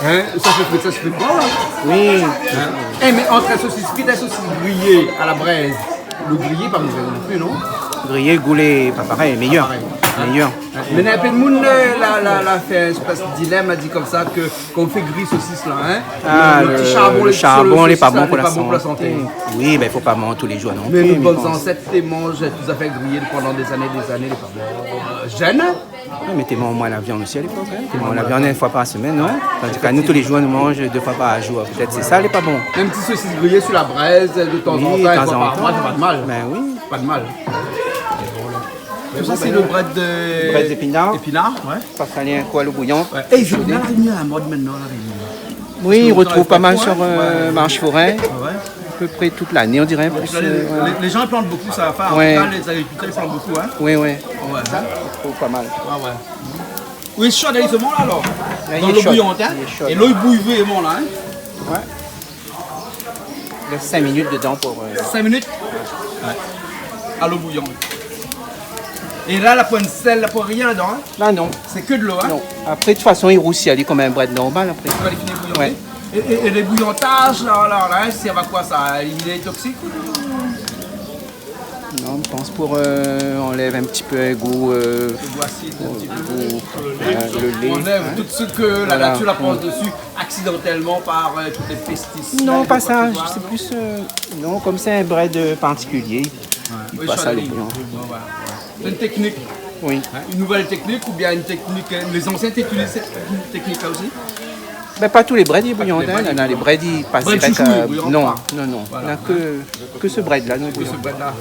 In, sosis frit, sa sé frit bon, la. Oui. In. É, mé ant sosis frit é sosis griyé a la brèz, lo griyé pa mové non pli, non ? Griyé, gou lé pa parèy, méyèr. Pa parèy. Méyèr. In. Mé néna in pé d'moun, euh, la, la, la fé in éspès dilèm, la di konmsa ke kan ou fé griy sosis la, in, lo, lo ti sharbon, lo ti sharbon lé pa bon pou la santé. Oui, bin, fo pa manz tou lé zour non pli, mé bann zansèt té manz tout zafèr griyé pandan dé zané, dé zané, lé pa bon. Euh, jèn. Ouais, mé té manz moin la viann osi a lépok, in. Té manz la viann in foi par semèn, non ? Tandi ke nou, tou lé zour, nou manz dé foi par zour. Pétèt sé sa lé pa bon. Mèm ti sosis griyé su la brèz, de tanzantan, in foi par moi, sé pa de mal. Bin oui. Pa de mal. Tout sa, sé lo brèd de... Brèd zépinar. Épinar, ouais. Pas ali in kou a lo bouyon. Ouais. É zépinar la vni a la mod mintnan, La Rényon. Oui, i retrouv pa mal su, euh, Marche Foraine. Ouais. A pé pré tout lané, on diré, an plis, euh, ouais. Lé, lé zan i plant bokou sa, anfin, an tou ka, lé zagrikiltèr i plant bokou, in. Oui, oui. Ouais. I retrouv pa mal. Ouais, ouais. Oui, sho, la, alor. La, dan lo bouyon, in. Lé sho. É lo i bouy vréman, la, in. Ouais. Lès sink minit dedan pou, euh... Sink minit ? Ouais. A lo bouyon. É la, la poin sèl, la poin rien dedan, in ? La, non. Sé ke dolo, in ? Non. Apré, de tout fason, i rousi ali konm in brèd normal, apré. Kan li fini bouyanté. Ouais. É, é, é lé bouyantaz, la, la, la, i sèrv a koi sa ? Li lé toksik ou ? Non, mi pans pou, euh, anlèv in ti pé gou, euh, lo gou asid, in ti pé. Lo gou, euh, lo lé, in. Anlèv tout sak la natir la pas dési aksidantèlman par, euh, tout lé pestisid, koi ke se soi. Non, pa sa, sé plis, euh, non, konm sé in brèd, euh, partikilié, i pas a lo bouyon. Ouais, ouais, ouais. Sé in téknik. Oui. In, in nouvèl téknik oubien in téknik, euh, lé zansien té itiliz sèt téknik-la osi ? Bin, pa tout lé brèd i bouyon, in. Néna lé brèd i pas dirèk, euh, non, non, non. Voilà. Néna ke, ke se brèd-la, non, i bouyon. Ke se brèd-la.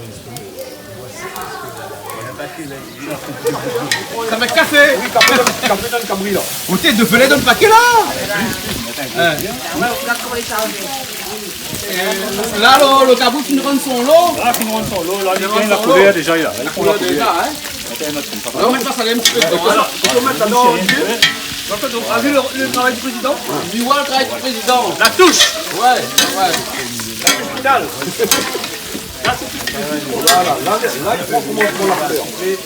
Sa va èt kafé. Oui, kafé, kafé, kafé, la. Oté, de félé dan lo paké, la. In. La, lo, lo kabri fine rann son lo. La, fine rann son lo, la, li gingn la koulèr déza, la. La koulèr déza, in. Atann, atann, papa. La, nou mèt pa sa in ti pé dedan, in. Alor, nou mèt sa dedan, Olivier. Donk, donk, ou la vi lo, lo travay di prézidan ? Ou la vi lo travay di prézidan ? La toush. Ouais, ouais. Vital. La, sé tout. Voilà, la, la, i pran koman, i pran la koulèr.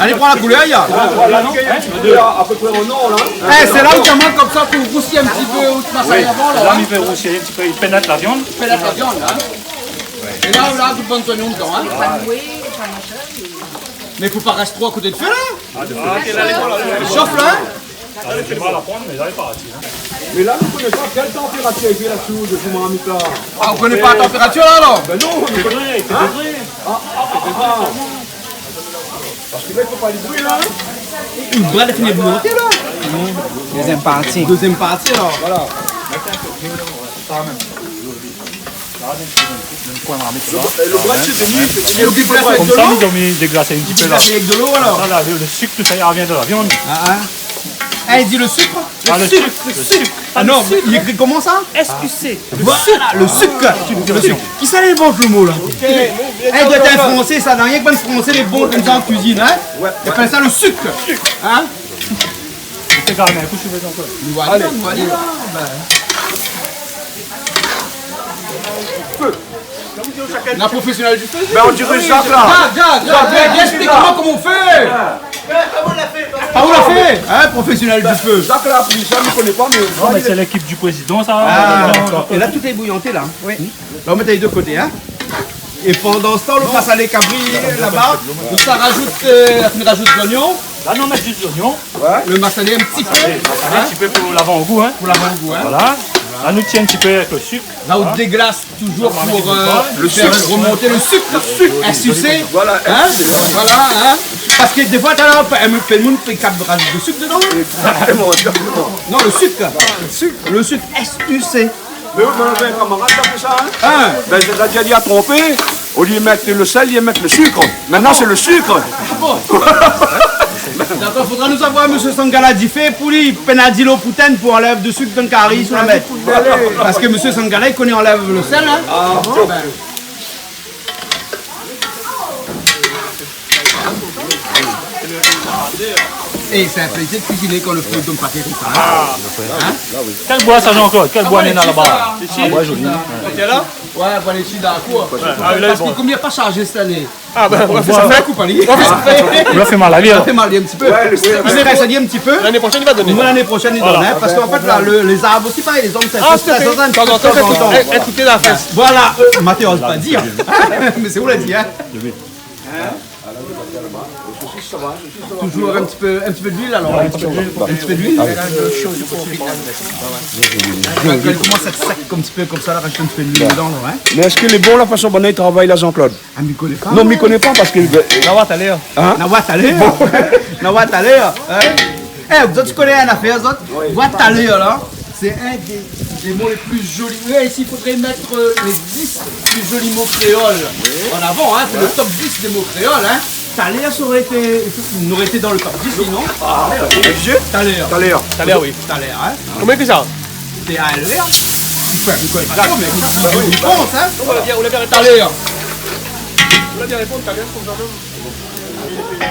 Alé, pran la koulèr, ya. Voilà, non ? Hein ? Koulèr a pé pré an or, la. Eh, sé la ou té manz konmsa pou rousi in ti pé, ou té pas ali avan, la, hein ? Oui, la, i fé rousi in ti pé, i pénèt la viann. I pénèt la viann, hein ? É la, la, ou bann zoignon dedan, hein ? Voilà. Mé fo pa rès tro a koté d'fé la. Shof la, in. Mé la, nou koné pa kèl tanpératir i fé la sou desi marmit la. Ah, ou koné pa la tanpératir la, alor ? Bin non, nou koné. In ? Ah, ah, ah. Parske la i fo pa li bri la, in. Ou bra la fini bouyanté la. Dézièm parti. Dézièm parti, alor, voilà. Lo bra, sé fini, sé fini. Konmsa, nou la mi déglasé in ti pé la. Déglasé avèk dolo, alor. Sa la, lo, lo sik, tousa, i revien dan la viann. Ah, ah. Ah, li di lo sik. Ah, lo sik, lo sik. Ah non, mé li ékri koman sa ? S U C. Voilà, lo sik. Lo sik. Kisa lé bon lo mo la ? Eh, doi èt in fransé sa, non ? Rienk bann fransé lé bon konmsa an kuizine, in ? I apèl sa lo sik. In ? Ou fé karéman in kou si ou vé ankor. Voilà, voilà, bin. Fé. La profésionèl du fé. Bin, on diré Jacques la. Gard, gard, gard, gard, esplik amoin koman ou fé. Pa ou la fé, in, profésionèl du fé. Jacques la, pou sa, mi koné pa, mé... Non, mé sé lékip du prézidan, sa. Ah, dakor. É la, tout lé bouyanté la. Oui. La, ou mèt ali de koté, in. É pandan se tan, lo masalé kabri laba, nou sa rajout, euh, nou rajout zoignon. La, nou mèt zis zoignon. Ouais. Lo masalé in ti pé, masalé in ti pé pou lav an gou, in. Pou lav an gou, in. Voilà. La, nou tienn in ti pé avèk lo sik. La, ou déglas touzour pou, euh, fé remonté lo sik. Lo sik. S U C. Voilà, in. Voilà, in. Parske défoi, talèr, in pé d'moun i pé kab rajout lo sik dedan. Exactement, exactement. Non, lo sik. Lo sik. Lo sik, S U C. Mé oui, moin lavé in kamarad la fé sa, in. In. Bin, sétadir, li la tronpé, olié mèt lo sèl, li la mèt lo sik. Mintnan, sé lo sik. Ah bon ? Dakor, fodra nou avoir mésyé Sangala Difé pou li, pèn a dilo pou tèn, pou anlèv lo sik dan kari, si ou la mèt. Parske mésyé Sangala, li koné anlèv lo sèl, in. Ah bon ? Bin. É sé in plézir de kuiziné kan lo fé i done pa tro fé, in ? Ah. In ? Kèl boi sa, Jean-Claude ? Kèl boi néna laba ? Ah ouais, lé ti sa. Ah ouais, zoli. Koté la ? Ouais, voilà, lé ti, dakor. Ah, la, parske konm li la pa sharzé sèt ané. Ah, bin, ou la fé sa fé. Ou la fé mal ali, in. Ou la fé mal ali in ti pé. Ouais, lo strès. Li strès ali in ti pé. Lané proshèn, li va doné. Moin, lané proshèn, li done, in, parske an fèt, la, lo, lé zarb osi, parèy, lé zanm, sa i strès, sa i strès. Ah, ok, ok. Tanzantan, tanzantan. Ékout la fé. Voilà, euh, Mathéo, pa dir. Mé sé ou la di, in. Touzour in ti pé, in ti pé d'luil, alor. In ti pé d'luil. In ti pé d'luil. Kan li komans a èt sèk in ti pé konmsa, la, rajout in ti pé d'luil dedan, la, in. Mé èske lé bon la fason banna i travay la, Jean-Claude ? Ah, mi koné pa, moin. Non, mi koné pa parske... Na oir talèr. In ? Na oir talèr. Bon. Na oir talèr, in ? Eh, zot i koné in nafèr, zot ? Oui. Oir talèr, la. Sé inn dé, dé mo lé pli zoli. Oui, isi, i fodré mèt, euh, lé dis pli zoli mo kréol an avan, in. Sé lo top dis dé mo kréol, in. Talèr, sa noré été, noré été dan lo top dis, non ? Ah, oblizé ? Talèr. Talèr. Talèr, oui. Talèr, in. Koman i ékri sa ? T A L E R. Anfin, mi koné pa tro, mé mi pans, in. Ou la bien, ou la bien réponn. Talèr. Ou la bien réponn, talèr, konmsa mèm.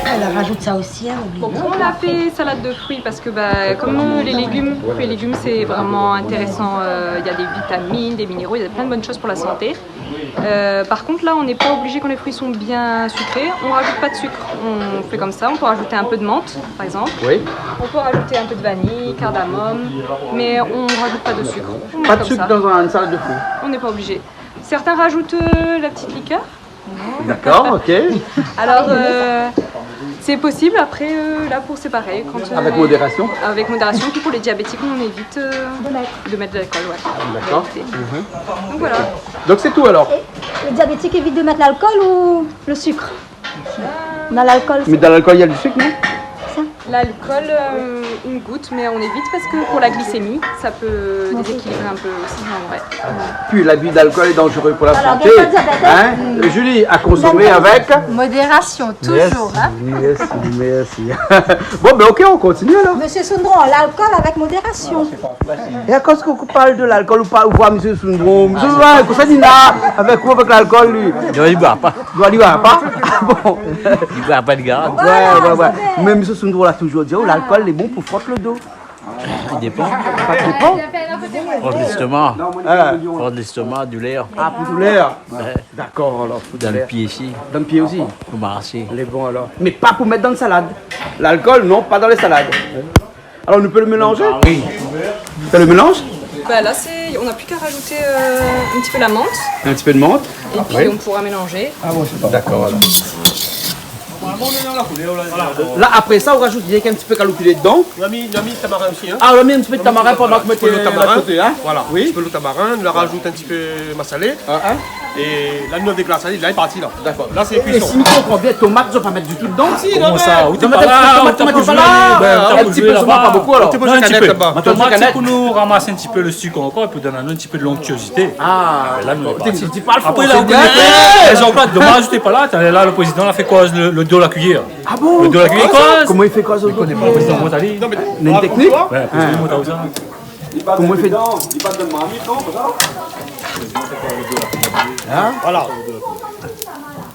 Elle rajoute ça aussi, hein, oublie. Bon, on a fait salade de fruits parce que, bah, comme, euh, les légumes, fruits et légumes, c'est vraiment intéressant. Euh, il y a des vitamines, des minéraux, il y a plein de bonnes choses pour la santé. Euh, par contre, là, on n'est pas obligé, quand les fruits sont bien sucrés, on rajoute pas de sucre. On fait comme ça, on peut rajouter un peu de menthe, par exemple. Oui. On peut rajouter un peu de vanille, cardamome, mais on rajoute pas de sucre. On met comme ça. Pas de sucre dans un, une salade de fruits. On n'est pas obligé. Certains rajoutent, euh, la petite liqueur. D'accord, ok. Alors, euh, c'est possible. Après, euh, là, pour, c'est pareil. Quand, euh, avec modération. Avec modération. Puis pour les diabétiques, on évite, euh, de mettre de l'alcool, ouais. D'accord. On va éviter. Mhm. Donc voilà. Donc c'est tout alors. Et le diabétique évite de mettre l'alcool ou le sucre ? On a l'alcool. Mais dans l'alcool, il y a du sucre, non ? Ça. L'alcool, euh, une goutte, mais on évite parce que pour la glycémie, ça peut déséquilibrer un peu aussi, mais en vrai. Puis l'abus d'alcool est dangereux pour la santé. Alors, bien sûr, diabète, hein ? Julie, à consommer avec modération, toujours, hein ? Merci, merci, merci. Bon, ben, ok, on continue alors. Monsieur Sundron, l'alcool avec modération. É akoz ke ou parl de lalkol, ou pa, ou voi Mésyé Sundron. Mésyé Sundron, kosa li na avèk ou, avèk lalkol, li ? Non, li boir pa. Li boir pa ? Ah bon ? Li boir pa, li gard. Ouais, ouais, ouais. Mé Mésyé Sundron la touzour di, oh, lalkol lé bon pou frot lo do. I dépan. Pa dépan. Frot léstoma. Ah. Frot léstoma, doulèr. Ah, pou doulèr. Ouais. Dakor, alor, pou doulèr. Dan lo pié isi. Dan lo pié osi. Pou marshé. Lé bon, alor. Mé pa pou mèt dan salad. Lalkol, non, pa dan lé salad. Alors, on peut le mélanger ? Ah oui. Fais le mélange ? Bah là, c'est, on n'a plus qu'à rajouter, euh, un petit peu la menthe. Un petit peu de menthe. Et puis, après, on pourra mélanger. Ah bon, c'est pas... D'accord, alors. On est dans la couleur, là. Voilà. La, apré sa, ou rajout rienk in ti pé kaloupilé dedan. Nou la mi, nou la mi tamarin osi, hein. Ah, ou la mi in ti pé de tamarin pandan ke ou mèt la koté, hein. Voilà, in ti pé lo tamarin, nou la rajout in ti pé masalé. Ah, hein. É la, nou la déglas, la lé parti, la. D'accord. La, sé kuison. É si mi konpran bien, tomat, zot la pa mèt ditou dedan ? Si, non, mé tomat, tomat, tomat, pa la. Ben, in ti pé solman, pa bonpé, alor. Non, in ti pé. Tomat, sé pou nou ramas in ti pé lo sik ankor, pou donn in ti pé de lontiozité. Ah, ben la, nou lé parti. Apré, la, ou koné pa. Jean-Claude, domaz ou té pa la. Atann, la, lo prézidan la fé koz lo, lo do la kuiyèr. Ah bon ? Lo do la kuiyèr, koz. Koman i fé koz lo do la kuiyèr ? Lo prézidan Montali. Non, mé néna in teknik ? Ouais, lo prézidan Montali, sa. Koman i fé ? Hein ? Voilà.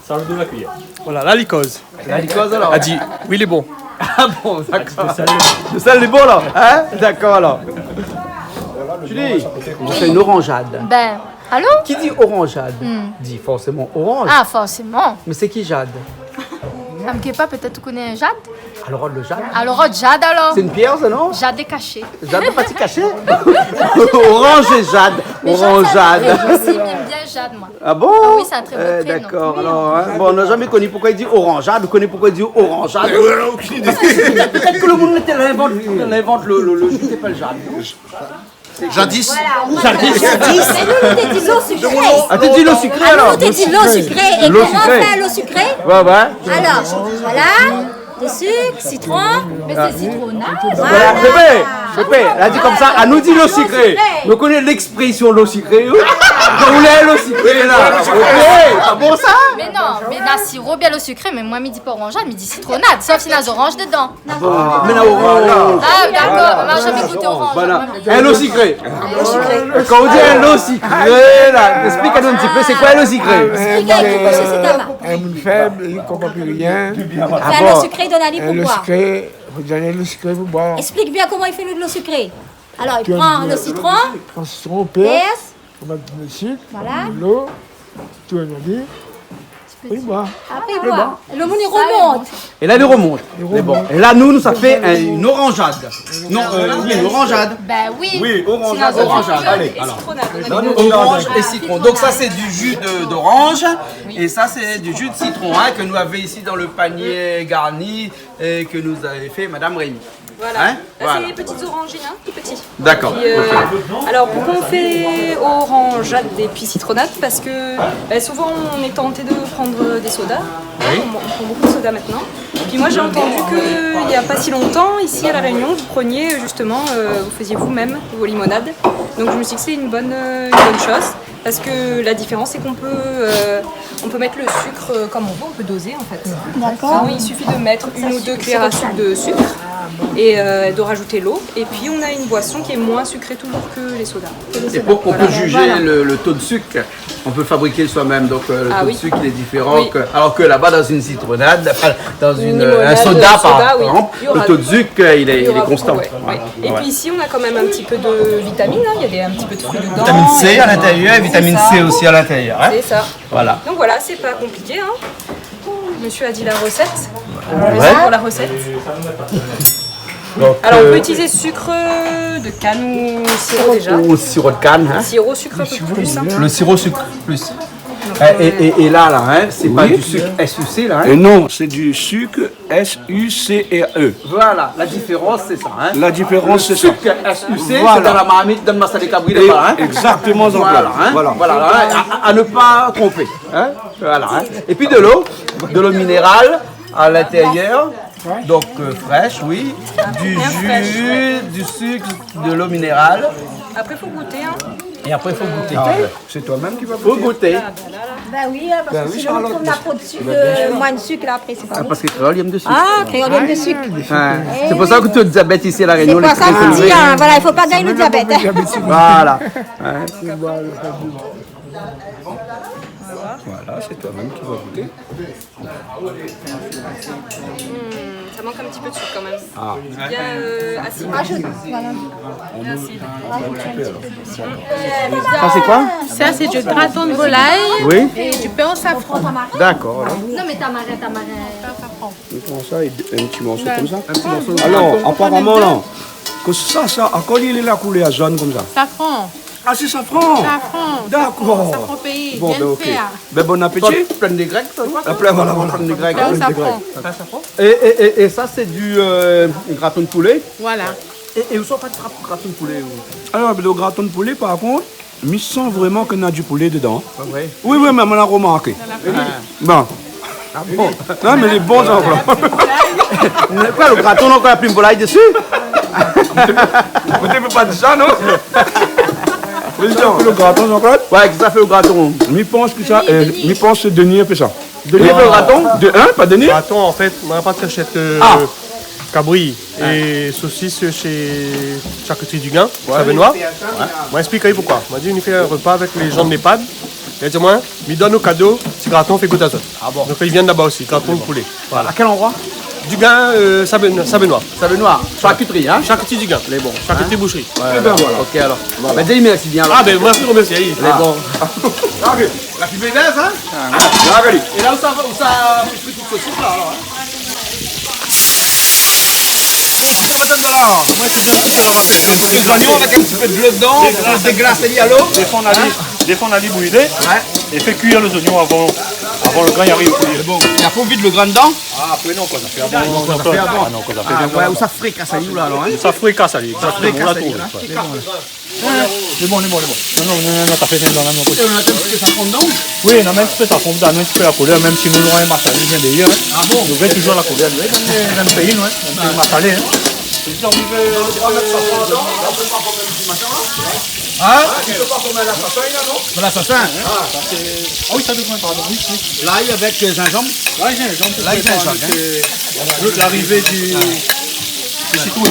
Sa, lo do la kuiyèr. Voilà, la, li koz. La, li koz, alor. La di, oui, lé bon. Ah bon, d'accord. Lo sèl lé bon, la. Hein ? D'accord, alor. Julie, on fait une orangeade. Ben, allô ? Qui dit orangeade dit forcément orange. Ah, forcément. Mais c'est qui Jade ? Ah, mi koné pa, pétèt ou koné Jade ? Alors, le jade. Alors, Jade, alors. C'est une pierre, ça, non ? Jade est caché. Jade, pa ti kaché. Orange et jade. Mais Jade, ça, orangeade. Je sais bien Jade, moi. Ah bon ? Ah oui, c'est un très beau prénom. Eh, d'accord, alors, hein. Bon, nou la zamé koni poukoi i di orangeade, ou koné poukoi i di orangeade ? Euh, on a aucune idée. Pétèt ke lo moun té invant, té invant lo, lo, lo ji té i apèl Jade. Jadis. Voilà. Jadis. Jadis. É nou, nou té di lo sikré. Ah, té di lo sikré, alor. Ah, nou té di lo sikré. É koman i fé lo sikré ? Ouais, ouais. Alor, voilà. Lo sik, sitron. Mé sé sitronad. Voilà, pépé, pépé, la di konmsa, anou di lo sikré. Lo sikré. Nou koné léksprésyon lo sikré, oui. Kan ou lé lo sikré, la. OK, pa bon, sa ? Mé non, mé na siro bien lo sikré, mé moin, mi di pa orangeade, mi di sitronad. Sof si na zoranj dedan. Ah bon ? Mé na oranj. Ah, d'accord, mé moin la zamé gout oranj. Voilà. In lo sikré. Kan ou di in lo sikré, la, ésplik anou in ti pé, sé koi in lo sikré ? Ésplik anou in ti pé, sé In moun fèb, li konpran pi rien. Fé in lo sikré, donn ali pou boir. In lo sikré, fo donn ali lo sikré pou boir. Ésplik bien koman i fé lo sikré. Alor, i pran lo sitron, pèrs, i mèt lo sik, dolo, tourn ali, i boir. Apré, i boir. Lo moun i romont. É la, li romont. Li romont. Mé bon. É la, nou, nou sa fé in, in orangeade. Non, euh, oui, in orangeade. Ben oui. Oui, orangeade, orangeade. Alé, alor. Oranj é sitron. Donk sa, sé di ji de, d'oranj. Oui. É sa, sé di ji de sitron, hein, ke nou lavé isi dan lo panié garni, é ke nou lavé fé Madame Rémy. Voilà. Hein ? Voilà. Là, c'est les petites oranges, hein, tout petits. D'accord, OK. Et puis, euh, alors, pourquoi on fait orangeade et puis citronnade ? Parce que, bah, souvent, on est tenté de prendre des sodas. Oui. On, on prend beaucoup de sodas maintenant. Puis moi, j'ai entendu qu'il y a pas si longtemps, ici à La Réunion, vous preniez, justement, euh, vous faisiez vous-même vos limonades. Donc, je me suis dit que c'est une bonne, euh, une bonne chose. Parce que la différence, c'est qu'on peut, euh, on peut mettre le sucre, euh, comme on veut, on peut doser, en fait. D'accord. Sinon, il suffit de mettre une ou deux cuillères à soupe de sucre et, euh, de rajouter l'eau. Et puis, on a une boisson qui est moins sucrée toujours que les sodas. Et pour, pour juger le, le taux de sucre, on peut fabriquer soi-même. Donc, euh, le taux de sucre, il est différent que, alors que là-bas, dans une citronnade, enfin, dans une, un soda, par exemple, le taux de sucre, il est, il est constant. Voilà. Et puis ici, on a quand même un petit peu de vitamines, hein. Il y a des, un petit peu de fruits dedans. Vitamine C à l'intérieur et vitamine C aussi à l'intérieur, hein. C'est ça. Voilà. Donc voilà, c'est pas compliqué, hein. Monsieur a dit la recette. Ouais. Merci pour la recette. Donc, alors, on peut utiliser sucre de canne ou sirop déjà. Ou sirop de canne, hein. Sirop sucre un peu plus, hein. Le sirop sucre plus. Et, et, et là, là, hein, c'est pas du sucre S U C, là, hein. Et non, c'est du sucre S U C R E. Voilà, la différence, c'est ça, hein. La différence, c'est ça. Le sucre S U C, c'est dans la marmite, dans le massalé kabri, là-bas, hein. Exactement, Jean-Claude. Voilà, hein. Voilà, hein. À, à, à ne pas tromper, hein. Voilà, hein. Et puis de l'eau, de l'eau minérale à l'intérieur. Donc, euh, fraîche, oui. Du jus, du sucre, de l'eau minérale. Après, faut goûter, hein. Et après, faut goûter. Ah ouais. C'est toi-même qui vas goûter. Faut goûter. Bah oui, hein, parce que sinon, on trouve la peau de sucre, euh, moins de sucre, là, après, c'est pas bon. Ah, parce que créole, il aime de sucre. Ah, créole, il aime de sucre. Ouais. C'est pour ça que tu as diabète ici à La Réunion, les petits. C'est pour ça qu'on dit, hein, voilà, il faut pas gagner le diabète. Voilà. Ouais. Voilà, c'est toi-même qui vas goûter. Hmm, ça manque un petit peu de sucre quand même. Ah. Bien, euh, acide. Rajoute, voilà. Acide. Ça, c'est quoi ? Ça, c'est du gratin de volaille et du pain au safran. Oui. D'accord, alors. Non, mais tamarin, tamarin. Nous prenons ça et un petit morceau comme ça. Un petit morceau. Alors, apparemment, là, que ça, ça, à quoi il est la couleur jaune comme ça ? Safran. Ah, sé safran. Safran. Dakor. Safran péi. Bon, bin, ok. Bin, bon apéti. Plin de grèk, sa. Plin, voilà, voilà. Plin de grèk. Plin de grèk. Safran. É, é, é, é sa, sé du, euh, graton de poulé ? Voilà. É, é ousa ou fé gra-, graton de poulé, ou ? Alor, le graton de poulé, par kont, mi san vréman ke na du poulé dedan. Ah ouais ? Oui, oui, mé moin la romarké. Bon. Ah bon ? Non, mé lé bon, sa, voilà. Koi, le graton, na ankor in plim volay dési ? Ou té pé pa di sa, non ? Prézidan. Le graton, Jean-Claude ? Ouais, kisa i fé le graton ? Mi pans ke sa, euh, mi pans ke Denis la fé sa. Denis la fé le graton ? De, hein, pa Denis ? Graton, an fèt, moin la pa ashèt, euh, kabri é sosis shé Charcuterie du Gain, Saint-Benoît. Ouais. Moin la ésplik ali poukoi. Moin la di, nou fé in repa avèk lé jan de l'EHPAD. Li la di amoin, mi donn aou kado, ti graton, fé gout azot. Ah bon ? Donk, li vien laba osi, graton de poulé. Voilà. À quel endroit ? Du Gain, euh, Saint-Benoît, Saint-Benoît. Saint-Benoît, charcuterie, hein ? Charcuterie du Gain. Lé bon. Charcuterie boucherie. Eh ben voilà. Ok, alors. Voilà. Bin, di mèrsi bien, alors. Ah, bin, moin, mi romèrsi ali. Lé bon. La fimé bèz, hein ? Ah, ouais. É la, ousa, ousa, ou fri tout sosis la, alor, hein ? Ousa ou fé la, alor ? Moin, sé bien tout sa, la, ma fé. Dé zoignon avèk in ti pé de dolo dedan, ou déglas ali a lo. Défann ali, défann ali brilé. Ouais. É fé kui lé zoignon avan, avan le grin i ariv kui. Bon, é apré ou vid le grin dedan ? Ah, apré, non, koi, sa fé avan. Ah, non, koi, sa fé avan. Ah, non, koi, sa fé avan. Ah, ouais, ousa frikass ali, la, alor, hein ? Ousa frikass ali, exactement, ou la trouvé. Frikass ali, hein. Ouais. Lé bon, lé bon, lé bon. Non, non, non, non, sa fé bien dan la min. É ou la mèt in ti pé safran dedan ? Oui, nou la mèt in ti pé safran dedan, in ti pé la koulèr, mèm si nou nora in masalé bien dèyèr, hein. Ah bon ? Nou vé touzour la koulèr, nou, konm dan le péi, nou, hein, nou fé le masalé, hein. Hein ? Voilà, sa, sa, hein ? Ah oui, sa, pardon, oui, oui. L'ail avec, euh, gingembre. L'ail, gingembre, hein. Voilà, le, l'arrivée du,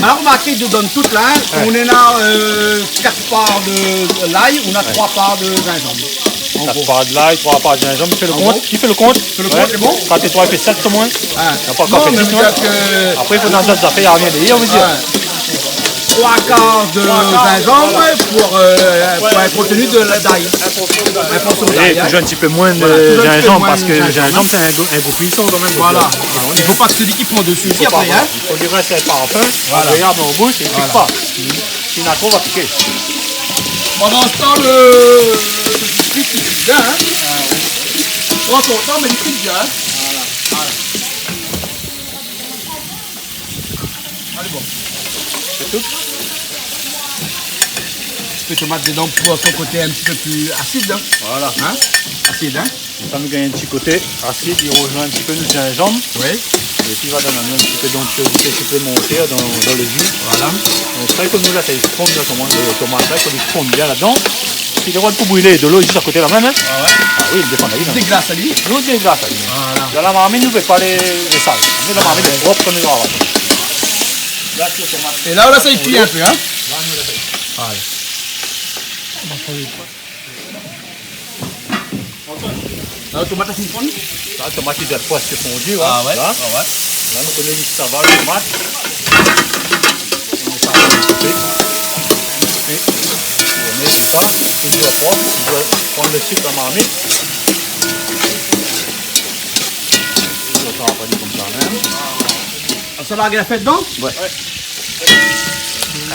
Alor, romark, dedan tout la, hein, nou néna, euh, kat par de lay, nou néna troi par de zinzanm. Kat par de lay, troi par de zinzanm, i fé le kont, i fé le kont. Fé le kont, lé bon ? Kat é troi i fé sèt, omoin. Ah. Na pa ankor fé dis, mé non ? Apré, i fo dan dot zafèr, i ariv dèyèr, ou vé dir. Troi kar de zinzanm pou, euh, pou in kontni de la, d'ay. In porsion d'ay, hein. Touzour in ti pé moin de zinzanm, parske zinzanm, sé in gou, in gou puisan kan mèm. Voilà. I fo pa ke sèl ki pran dési osi apré, hein. Fo li rès in parfin agréab an boush é i pik pa. Si na tro, va piké. Pandan se tan, le, le biskuit, li fri bien, hein. Pran son tan, mé li fri bien, hein. Voilà. Voilà. Alé, bon. Sé tout. In ti pé tomat dedan pou son koté in ti pé pli asid, hein. Voilà. Hein ? Asid, hein. Sa nou gingn in ti koté asid, li rozoinn in ti pé nout zinzanm. Oui. Épi, i va donn anou in ti pé d'onctuosité siplémantèr dan, dan le ji. Voilà. Donk sa, i fo nou lès ali fonn la, koman, le tomat la, i fo li fonn bien ladan. Pi lé rod pou brilé, dolo zis a koté la mèm, hein. Ah ouais. Ah oui, li défann ali, la. Déglas ali. Nou déglas ali. Voilà. Dan la marmit, nou fé pa lé, lé sal. Mé la marmit lé prop, konm nou va. La, sé tomat. É la, la, sa i kui in pé, hein. La, nou la fé. Voilà. La, tomat la fine fonn ? La, tomat lé déza prèsk fondi, ouais. Ah ouais, la. Ah ouais. La, nou koné li sava, tomat. Nou sa va koup in ti pé. In ti pé. Tourné tousa. Touzour prop. Touzour pran le sik dan marmit. Touzour sa va pa dir konmsa mèm. Ah, sa la gingn fé dedan ? Ouais.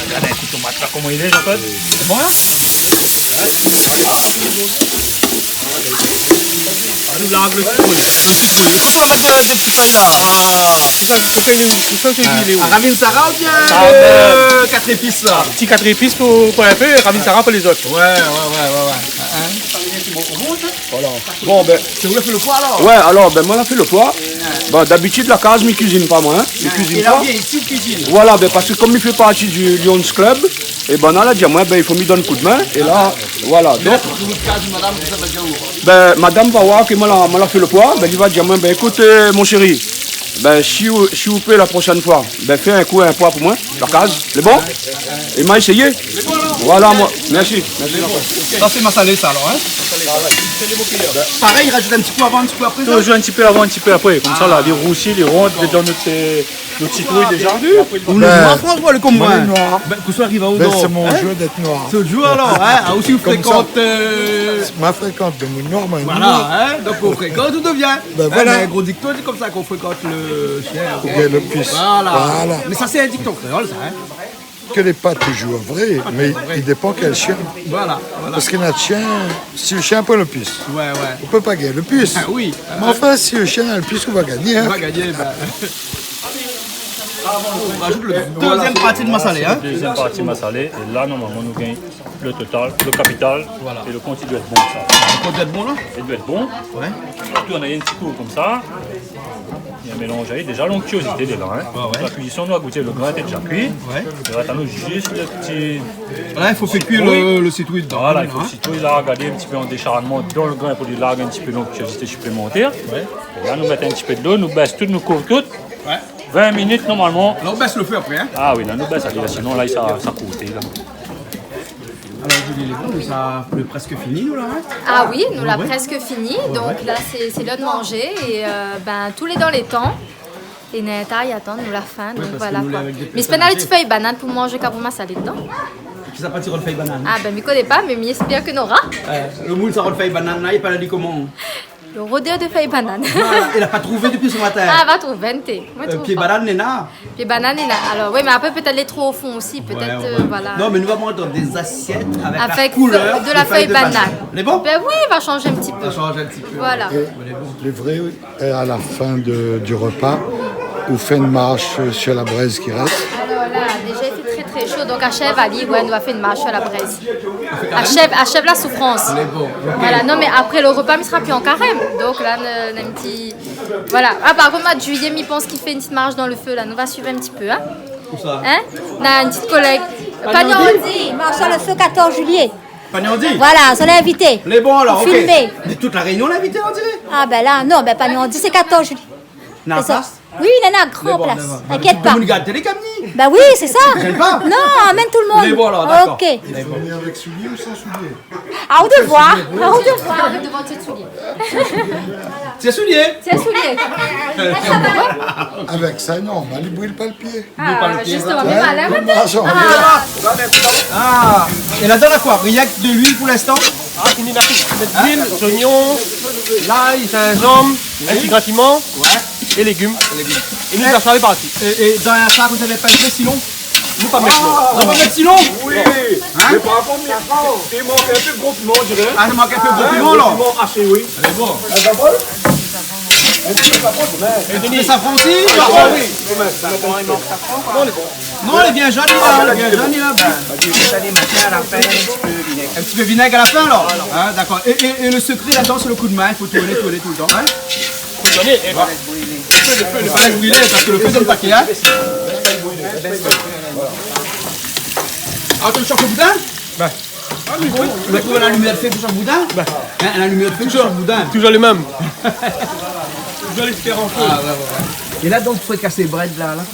Gard in kou tomat la, koman li lé, Jean-Claude. Lé bon, la ? Ah, nou larg le sitron. Le sitron. Fo pa mèt de, de ti fèy la. Ah. Sa, sa, sa, sa, sa, sa, sa, sa, sa, sa, Ravinsara oubien, ah, le, euh, kat épis la ? Ti kat épis pou, pou in pé, Ravinsara pou lézot. Ouais, ouais, ouais, ouais, ouais. Hein ? Voilà. Bon, bin. Sé ou la fé le poi, alor ? Ouais, alor, bin, moin la fé le poi. Bin, dabitid, la kaz, mi kuizine pa, moin, hein. Mi kuizine pa. É la, ou vien isi, ou kuizine ? Voilà, bin, parske konm mi fé parti du Lions Club, é bin, la, la di amoin, bin, i fo mi donn koudmin. É la, voilà, donk. Mé la, pou out kaz, madam, kosa va dir aou ? Bin, madam va voir ke moin la, moin la fé le poi, bin, li va di amoin, bin, ékout, euh, mon shéri, bin, si ou, si ou pé la proshèn foi, bin, fé in kou in poi pou moin, la kaz, lé bon ? É ma éséyé. Voilà, moin. Mèrsi. Mèrsi, Jean-Claude. Sa, sé masalé, sa, alor, hein ? Parèy, i rajout in ti pé avan, in ti pé apré, sa ? Touzour in ti pé avan, in ti pé apré. Konmsa, la, li rousi, li rant, li donn nout, euh, nout sitrouy déza. Ou lé noir, François, ou lé konm moin ? Bin, kosa i ariv aou, donk, hein ? Sé mon jeu d'être noir. Sé out jeu, alor, hein ? Ah, osi ou frékant, euh, moin la frékant demoun noir, moin. Voilà, hein ? Donk, ou frékant, ou devien. Bin, voilà. Hein, mé in gro dikton, sé konmsa k'ou frékant le shien. Oubien le pis. Voilà. Voilà. Mé sa, sé in dikton kréol, sa, hein ? Ke lé pa toujour vré, mé i dépan kèl shien. Voilà, voilà. Parske nout shien, si lo shien i pran lo pis, ouais, ouais, ou pé pa gingn lo pis. Ah oui. Mé anfin, si lo shien na lo pis, ou va gingné, hein. Ou va gingné, ben. On rajoute le deuxième parti de massalé, hein. Deuxième parti massalé, é la, normalman, nou gingn lo total, lo kapital, voilà, é lo kont i doi èt bon, sa. Lo kont i doi èt bon, la ? É i doi èt bon. Ouais. Tourn ali in ti kou konmsa. Bien mélanzé. Déza, l'onctuosité lé la, hein. Ouais, ouais. La kuison, nou la gouté, lo grin lété déza kui. Ouais. I rès anou zis lo ti... La, i fo fé kuir lo, lo sitrouy dedan, hein. Voilà, i fo lo sitrouy la, gard in ti pé an désharnman dan lo grin pou li larg in ti pé l'onctuosité siplémantèr. Ouais. É la, nou mèt in ti pé dolo, nou bès tout, nou kouv tout. Ouais. Vin minit, normalman. La, ou bès lo fé apré, hein ? Ah oui, la, nou bès, alé, sinon, la, sa, sa i kour, la. Alor, Julie, lé bon, sa lé prèsk fini, nou, la, hein ? Ah oui, nou la prèsk fini. Ouais, ouais. Donk la, sé, sé lèr de manzé. É, euh, ben, tout lé dan lé tan. É néna in ta i atann, nou la fin, donk voilà, koi. Ouais, parske nou lé avèk dé pèrsone azé. Mé sé pa in ti fèy banane pou manzé, ka pou massalé dedan. Kisa la parti rod fèy banane ? Ah ben, mi koné pa, mé mi èspèr ke nora. Euh, lo moun sa rod fèy banane la, i apèl ali koman ? Lo rodèr de fèy banane. Voilà, i la pa trouvé dopi se matin. Ah, va trouvé, té. Moin trouv pa. Euh, pié banane néna. Pié banane néna. Alor, oui, mé apré, pétèt lé tro o fon osi, pétèt, ouais, euh, ouais, voilà. Non, mé nou va mont dan dé zasièt avèk la koulèr de la fèy banane. Avèk fèy de, de la fèy banane. Lé bon ? Ben oui, va shanzé in ti pé. Va shanzé in ti pé. Voilà. É lé vré, oui. É a la fin de, du repa, ou fé in marsh, euh, sur la brèz ki rès. Alor la, déza, i fé trè, trè sho, donk ashèv ali, ouais, nou va fé in marsh sur la brèz. Ashèv, ashèv la soufrans. Lé bon, ok. Voilà, non, mé apré lo repa, mi sra pi an karèm. Donk la, nou, nou, in ti, voilà. Ah, par kont, moi de juillet, mi pans ki fé in ti marsh dan lo fé, la. Nou va suiv in ti pé, hein. Ousa ? Hein ? Na in ti kolèg. Pagnordi. Pagnordi. Marsh dan lo fé quatorze juillet. Pagnordi. Voilà, zot lé invité. Lé bon, alor, ok. Filmé. Mé tout La Rényon lé invité, on diré. Ah, ben la, non, ben, Pagnordi, sé quatorze juillet. Na plas ? Oui, néna gran plas. Lé bon, lé bon. Inkièt pa. Tout lo moun i gard télé, Camille. Ben oui, sé sa. Gêne pas. Non, amèn tout lo moun. Lé bon, alor, dakor. Ok. Lé bon. I fo vni avèk soulié ou san soulié ? Ah, ou de voir. Ah, ou de voir. Arèt de vant tes souliers. Sé soulié. Sé soulié. Avèk sa, non, ben, li bril pa lo pié. Ah, zistoman, mé malèr. Ah, é la, dan la koi ? Rienk de luil pou linstan ? Ah, fini, mèrsi. Mèt luil, zoignon, lay, zinzanm, in ti grin piman, é légim. Légim. É nou, sa lé parti. É, é dan sa, ou la pa mèt lo silon ? Nou pa mèt lo. Ah, ou la pa mèt silon ? Oui. Hein ? Mé par kont, i mank in pé gro piman, on diré. Ah, i mank in pé gro piman, la. Gro piman ashé, oui. Lé bon. É dé safran osi ? Ah, oui. Non, lé bon. Non, lé bien zone, la, lé bien zone, la. Ben. In ti pé vinèg a la fin, la. Voilà. Hein, dakor. É, é, é lo sekré ladan, sé lo kou d'min. I fo tourné, tourné toultan, hein. Fo tourné, é voilà. Lo fé, lo fé, lo fé. Fo pa lès brilé, parske lo fé i done pa kèr, hein. Ah, ou shanz boudin ? Ben. Ou trouv la limièr d'fé pou shanz boudin ? Ben. Hein, la limièr d'fé pou shanz boudin. Toujour lo mèm. Toujour lé fé an fé. Ah, ouais, ouais, ouais. É la, donk, ou fé kas brèd la, la.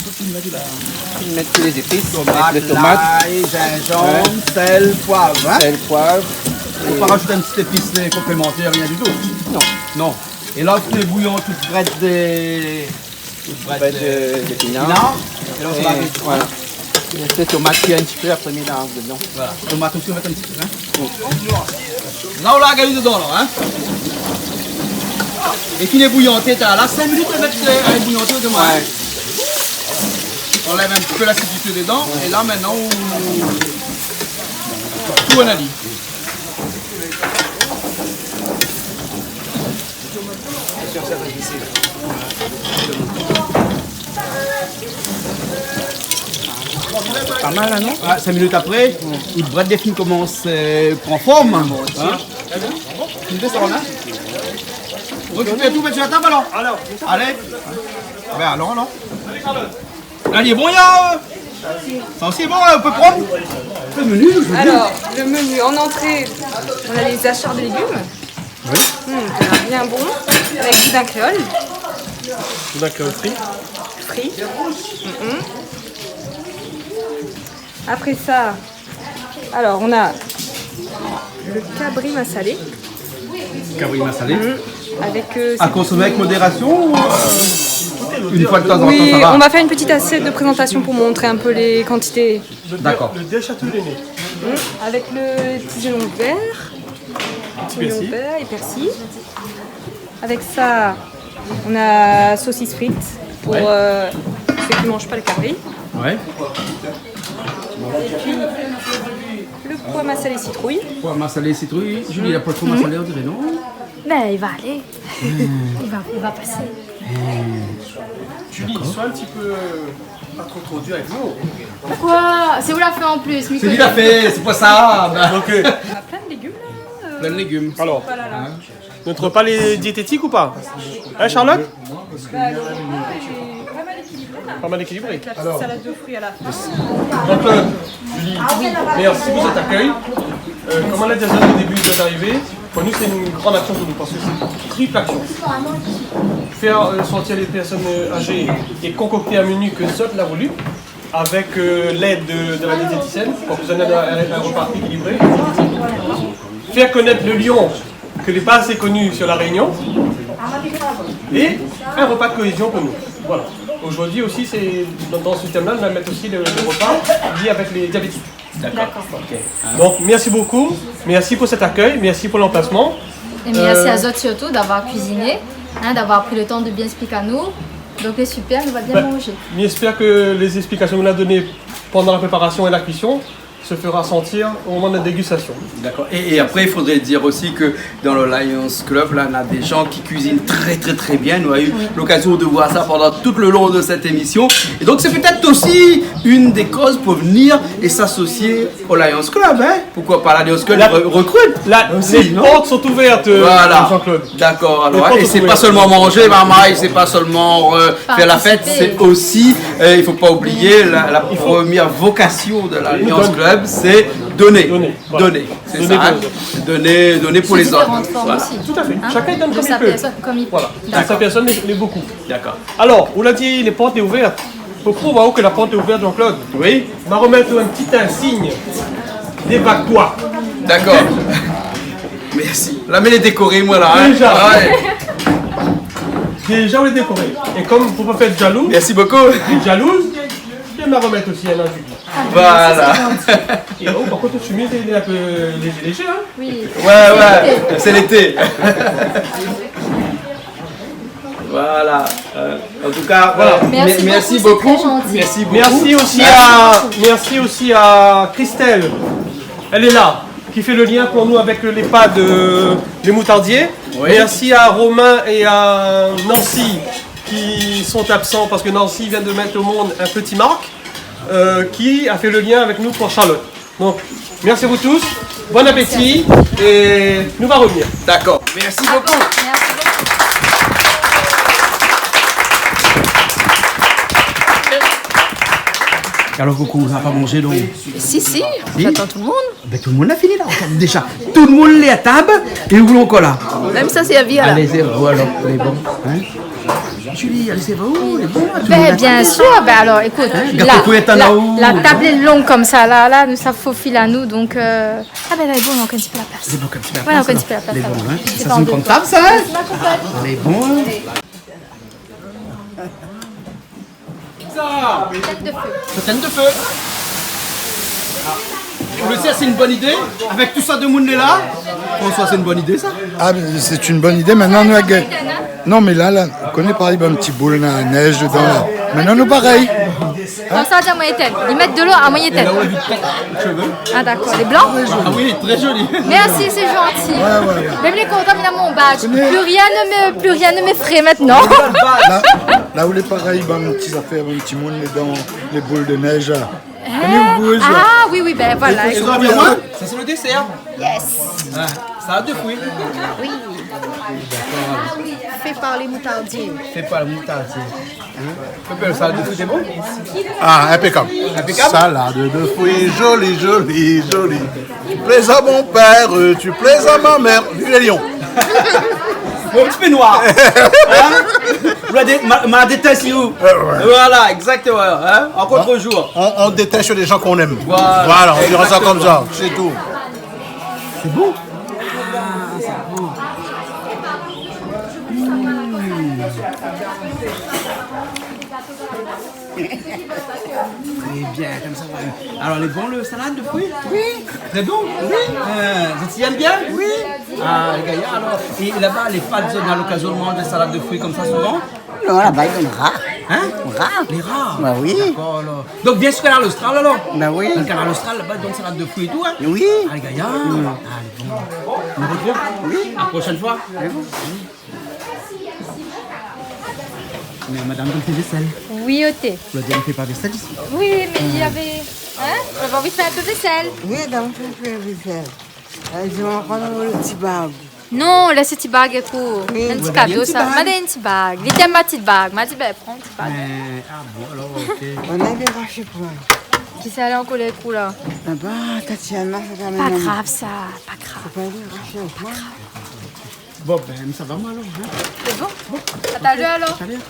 Mèt tout lé zépis, tomat, mèt lo tomat, lay, zinzanm, sèl, poiv, hein. Sèl, poiv. Ou pa rajout in ti zépis, lé konplémantèr, rien du tout ? Non. Non. É la, ou fé bouyon tout brèd de Brèd de, de pinar. Pinar. É la, ou sa mèt, voilà. É sé tomat ki lé in ti pé, apré, mi larg dedan. Voilà. Tomat osi, ou mèt in ti pé, hein. Mm. La, ou la gingn dedan, la, hein. É ki lé bouyanté, ta, la, sink minit, ou mèt, euh, bouyanté, ou demann, hein. Ouais. On enlève un petit peu l'acidité dedans. Ouais. Et là, maintenant, on tourne à l'huile. Pa mal, la, non ? Ah, sink minit apré, lo brèd lé fine komans, euh, pran form. Hein ? Ou dé sa, hein ? Rékipèr tout, mèt su la tab, alor. Alé. Ben, alor, alor. La, lé bon, la, euh, sa osi lé bon, hein, ou pé pran. Le menu, le menu. Alors, le menu, en entrée, on a les ashards de légumes. Oui. Hmm, ça a l'air bien bon, avec du boudin créole. Boudin créole frit. Frit. Mm, mm. Après ça, alors, on a le cabri massalé. Cabri massalé. Mm. Avec, euh, à consommer avec modération ou, euh, une fois de temps en temps, ça va ? Oui, on va faire une petite assiette de présentation pour montrer un peu les quantités. D'accord. Le déchatouillé. Mm. Avec le petit oignon vert. Petit oignon vert et persil. Avec ça, on a saucisse frite pour, euh, Qui mange pas le carry. Ouais. Et puis, le pois massalé citrouille. Pois massalé citrouille. Julie, la pois trop massalé, on dirait, non ? Ben, il va aller. Il va, il va passer. Julie, sois un petit peu, euh, pas trop, trop dur avec nous. Pourquoi ? C'est vous l'a fait en plus, Miko. C'est lui l'a fait, c'est pour ça. Bah. Donc, euh, on a plein de légumes, là, euh, plein de légumes. Alors, voilà, là. Hein ? Notre repas, il est diététique ou pas ? Hein, Charlotte ? Bah, le repas est pas mal équilibré, là. Pas mal équilibré. Avec la petite salade de fruits à la fin. Donc, euh, Julie, merci pour cet accueil. Euh, comme on l'a dit au début de l'arrivée, pour nous, c'est une grande action pour nous parce que c'est une triple action. Faire, euh, sortir les personnes, euh, âgées et concocter un menu que zot la voulu, avec, euh, l'aide de, de la diététicienne, pour que zot néna un, un repas équilibré, diététique. Faire connaître le lion, que lé pa assez connu sur La Réunion, et un repas de cohésion pour nous. Voilà. Aujourd'hui aussi, c'est dans, dans ce thème-là, on va mettre aussi le, le repas lié avec les diabétiques. D'accord. D'accord. Ok. Donc, merci beaucoup. Merci pour cet accueil. Merci pour l'emplacement. Et merci à zot surtout d'avoir cuisiné, hein, d'avoir pris le temps de bien expliquer à nous. Donc, c'est super, on va bien manger. Ben, j'espère que les explications qu'on a données pendant la préparation et la cuisson se fera sentir au moment de la dégustation. D'accord. Et, et après, il faudrait dire aussi que dans le Lions Club, là, on a des gens qui cuisinent très, très, très bien. Nous avons eu l'occasion de voir ça pendant tout le long de cette émission. Et donc, c'est peut-être aussi une des causes pour venir et s'associer au Lions Club, hein ? Pourquoi pas ? La Lions Club re-, recrute aussi, non ? Les portes sont ouvertes, euh, Jean-Claude. Voilà. D'accord, alors, hein, et c'est pas seulement manger, marmaille, c'est pas seulement, euh, faire la fête, c'est aussi, euh, il faut pas oublier la, la première vocation de la Lions Club, c'est donner. Donner, voilà. Donner, c'est ça, hein. Donner pour les autres. Sous différentes formes aussi. Voilà. Tout à fait. Hein ? Chacun donne comme il peut. De sa personne, comme il peut. Voilà. D'accord. De sa personne, mais, mais beaucoup. D'accord. Alors, ou la di, les portes sont ouvertes. Pou prouv aou ke la port lé ouvèr, Jean-Claude. Oui. Ma remèt aou in ti insign dé Vactois. D'accord. Merci. La, mi lé dékoré, moin, la, hein. Déjà. Ah ouais. Déjà, ou lé dékoré. É kom fo pa fé jalou, merci beaucoup, lé jalouz, mi ma remèt osi in insign. Voilà. É oh, par kont, out shemiz lé in pé léjé, léjé, hein. Oui. Ouais, ouais, c'est l'été. Voilà. Euh, en tout cas, voilà. Merci beaucoup, merci beaucoup, c'est très gentil. Merci beaucoup. Merci aussi à, merci aussi à Christelle. Elle est là, qui fait le lien pour nous avec l'EHPAD, euh, Les Moutardiers. Oui. Merci à Romain et à Nancy qui sont absents parce que Nancy vient de mettre au monde un petit Marc, euh, qui a fait le lien avec nous pour Charlotte. Donc, merci à vous tous. Bon appétit et nou va revenir. D'accord. Merci beaucoup. Merci beaucoup. Alors, Coucou, ou la pa manzé, donk ? Si, si, j'attends tout le monde. Ben, tout le monde la fini la, an fèt, déja. Tout le monde lé a tab é ou lé ankor la. Mèm sa, sé la vi, la. Alé, sé, voilà, lé bon, hein ? Julie, alé, sé bon, lé bon, tout le monde la fini. Ben, bien sûr, ben alors, écoute, hein, la, la, la table est longue comme ça, là, là, nou sa fofil anou, donk, euh, ah ben, lé bon, mank in ti pé la plas. Lé bon, mank in ti pé la plas, voilà, mank in ti pé la plas, lé bon, hein. Sé pa in gran tab, sa, hein ? Lé bon, hein. Sa, tèt de fé. Sa, tèt de fé. Ah. Ou lé sir, sé in bone idé ? Avèk tout sa demoun lé la ? François, sé in bone idé, sa ? Ah, mais c'est une bonne idée. Maintenant, nou, non, mais là, là, ou koné, parèy, in ti boul dan la nèj dedan, la. Maintenant, nou, parèy. François, di amoin étèn. Li mèt dolo, amoin étèn. Ah, d'accord. Lé blan ? Ah oui, très joli. Merci, c'est gentil. Ouais, ouais, ouais. Mèm lé kontan, mé la, mon badge. Plus rien ne me, plus rien ne m'effraie maintenant. La, la ou lé parèy, bann ti zafèr, bann ti moun lé dan lé boul de nèj, la. Hein ? Ah oui, oui, ben voilà. Sa, sé le dessert. Yes. Ah, salade de fruits. Oui. Fait par les moutardiers. Fait par les moutardiers. Hein ? Pépé, salade de fruits, c'est bon ? Ah, impeccable. Impeccable ? Salade de fruits, jolie, jolie, jolie. Tu plais à mon père, tu plais à ma mère. Vive les Lions. Bon, in ti pé noir. Hein ? Ou la dé-, ma, ma détèst, si ou. Euh, ouais. Voilà, exactement. Hein ? En contre-jour. On, on déteste les gens qu'on aime. Voilà. Voilà, on dira ça comme ça, c'est tout. Exactement. C'est bon. Ah, c'est bon. Mmh. Très bien, comme ça, voilà. Alors, lé bon, le salade de fruits ? Oui. Très bon ? Oui. Euh, zot i èm bien ? Oui. Ah, lé gayar, alors. É laba, lé pa, zot néna lokazion de manz salade de fruits comme ça souvent ? Non, laba, i donn rar. Hein ? Rar. Lé rar. Bah oui. D'accord, alors. Donc, viens sur Kanal Austral, alors. Bah oui. Dans le Kanal Austral, là-bas, donc, salade de fruits et tout, hein ? Oui. Ah, les gars, ah, les bons. On se retrouve ? Oui. La prochaine fois ? Oui. Mais madame, elle fait vaisselle. Oui, oté. Claudia, elle fait pas vaisselle ici. Oui, mais il y avait, hein ? On avait envie de faire un peu vaisselle. Oui, donc, on fait vaisselle. Euh, je vais prendre le petit bag. Non, lès ti bag, ékout. Oui. In ti kado, sa. Ou la gingn in ti bag ? Ma la gingn in ti bag. Li té èm ma ti bag. Ma di, bin, pran in ti bag. Euh, ah bon, alors, ok. On a des rachis pour elle. Kisa la ankor lé kou la ? Ah bah, Tatiana, c'est quand même... Pa grav sa, pa grav. Faut pas les racheter au point. Bon, ben, ça va, moi, alors, hein ? C'est bon ? Bon. À tout à l'heure, alors. Tout à l'heure.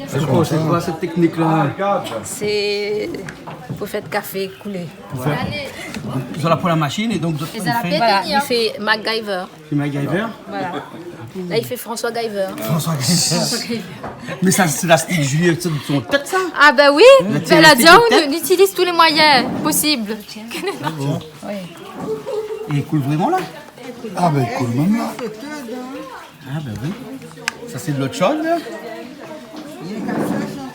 C'est quoi, c'est quoi cette technique-là ? C'est pour faire le café couler. Voilà. Zot la pran la machine et donc zot i fé... Voilà, li fé MacGyver. Fé MacGyver ? Voilà. La, li fé François Guyver. François Guyver. Mais ça, c'est la style Juliette, c'est son tête, ça ? Ah ben oui. Là, ben, la diaw, on utilise tous les moyens possibles. Ah bon ? Oui. Et il coule vraiment, là ? Ah ben, il coule même là. Ah ben oui. Ça, c'est de l'eau chaude, là ?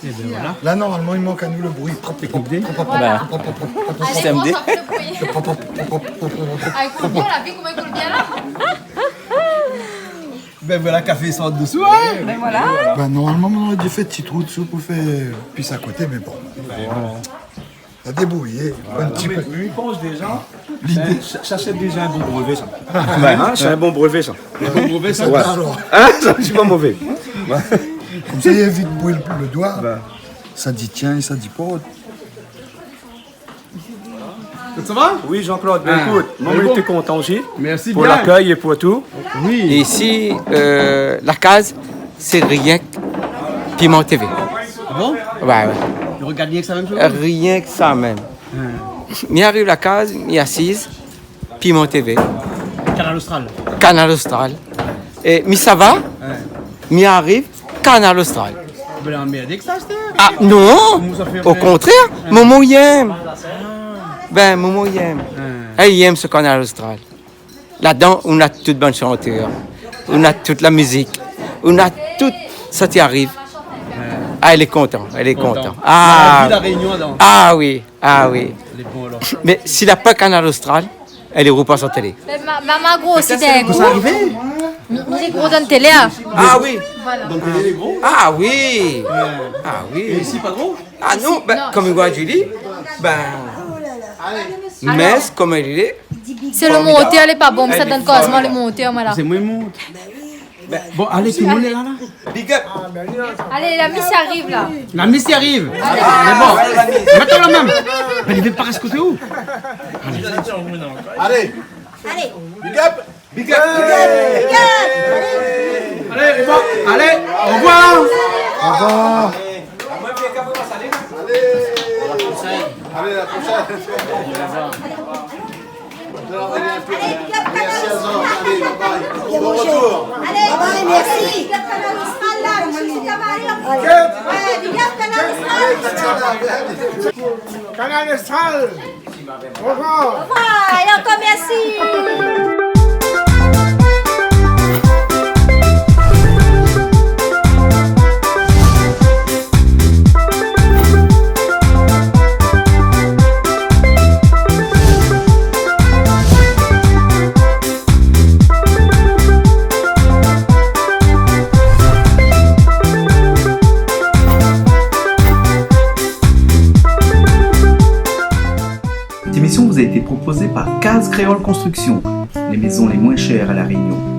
Eh ben voilà. Là, normalement, il manque à nous le bruit. Technique D. Voilà. Système D. Allez, prends ça, le bruit. Avec le bruit, on a vu comment il coule bien, là. Ben voilà, café sort dessous, hein ? Ben voilà. Ben, normalement, on aurait dû faire petit trou dessous pour faire pisse à côté, mais bon. Ben voilà. La débrouillé, un petit peu. Mé mi pans déza, l'idé, sa, sa sé déza in bon brevé, sa. Ouais, hein, sé in bon brevé, sa. In bon brevé, sa, ouais. Alor. Hein, sa, sé pa mové. Ouais. Konmsa, i évit bril le doi. Ouais. Sa di tiens, sa di pa. Sa va ? Oui, Jean-Claude, ben, ékout, moin, mi té kontan osi. Mèrsi bien. Pou lakèy é pou tout. Oui. É isi, euh, la kaz, sé rienk Piment TV. Ah bon ? Ouais, ouais. Ou rogard rienk sa mèm ? Rienk sa mèm. Ouais. Mi ariv la kaz, mi asiz, Piment TV. Kanal Austral. Kanal Austral. É mi sava, ouais, mi ariv, Kanal Austral. Bin, la anmèrdé èk sa, astèr. Ah non, o kontrèr, momon i èm. Ah. Bin, momon i èm. Ouais. Èl i èm se Kanal Austral. Ladan, ou na tout bann shantèr, ou na tout la mizik, ou na tout sak i ariv. Ouais. Ah, èl lé kontan, èl lé kontan. Kontan. Ah. La vi La Rényon, alor. Ah oui, ah oui. Lé bon, alor. Mé si la pa Kanal Austral, èl i rogard pa son télé. Mé ma, ma, ma gro osi, té gro. Sa arivé ? Mi, mi lé gro dann télé, hein. Ah oui. Voilà. Dann télé, lé gro ? Ah oui. Ouais. Ah oui. É isi, pa gro ? Ah non, bin, non, konm i voi Julie, bin, mins konm èl lé. Sé le montèr, lé pa bon, mé sa dann koz, moin, le montèr, moin la. Sé moin, mont. Bon, alé, tout le monde est là, là ? Big up. Alé, la miss i ariv, la. La miss i ariv. Alé. Mé bon, atann la mèm. Bin, li vé pa rès koté ou ? Alé. Alé. Big up. Big up, big up, big up. Alé, bon, alé, au revoir. Au revoir. Alé, à la prochaine. Alé, big up, Kanal Austral. Alé, bye bye, merci. Alé, big up, Kanal Austral, la, mèsi, sa va alé. Ouais, big up, Kanal Austral. Kanal Austral. Au revoir. Au revoir et encore merci. Cette émission vous a été proposée par Case Créole Construction, les maisons les moins chères à La Réunion.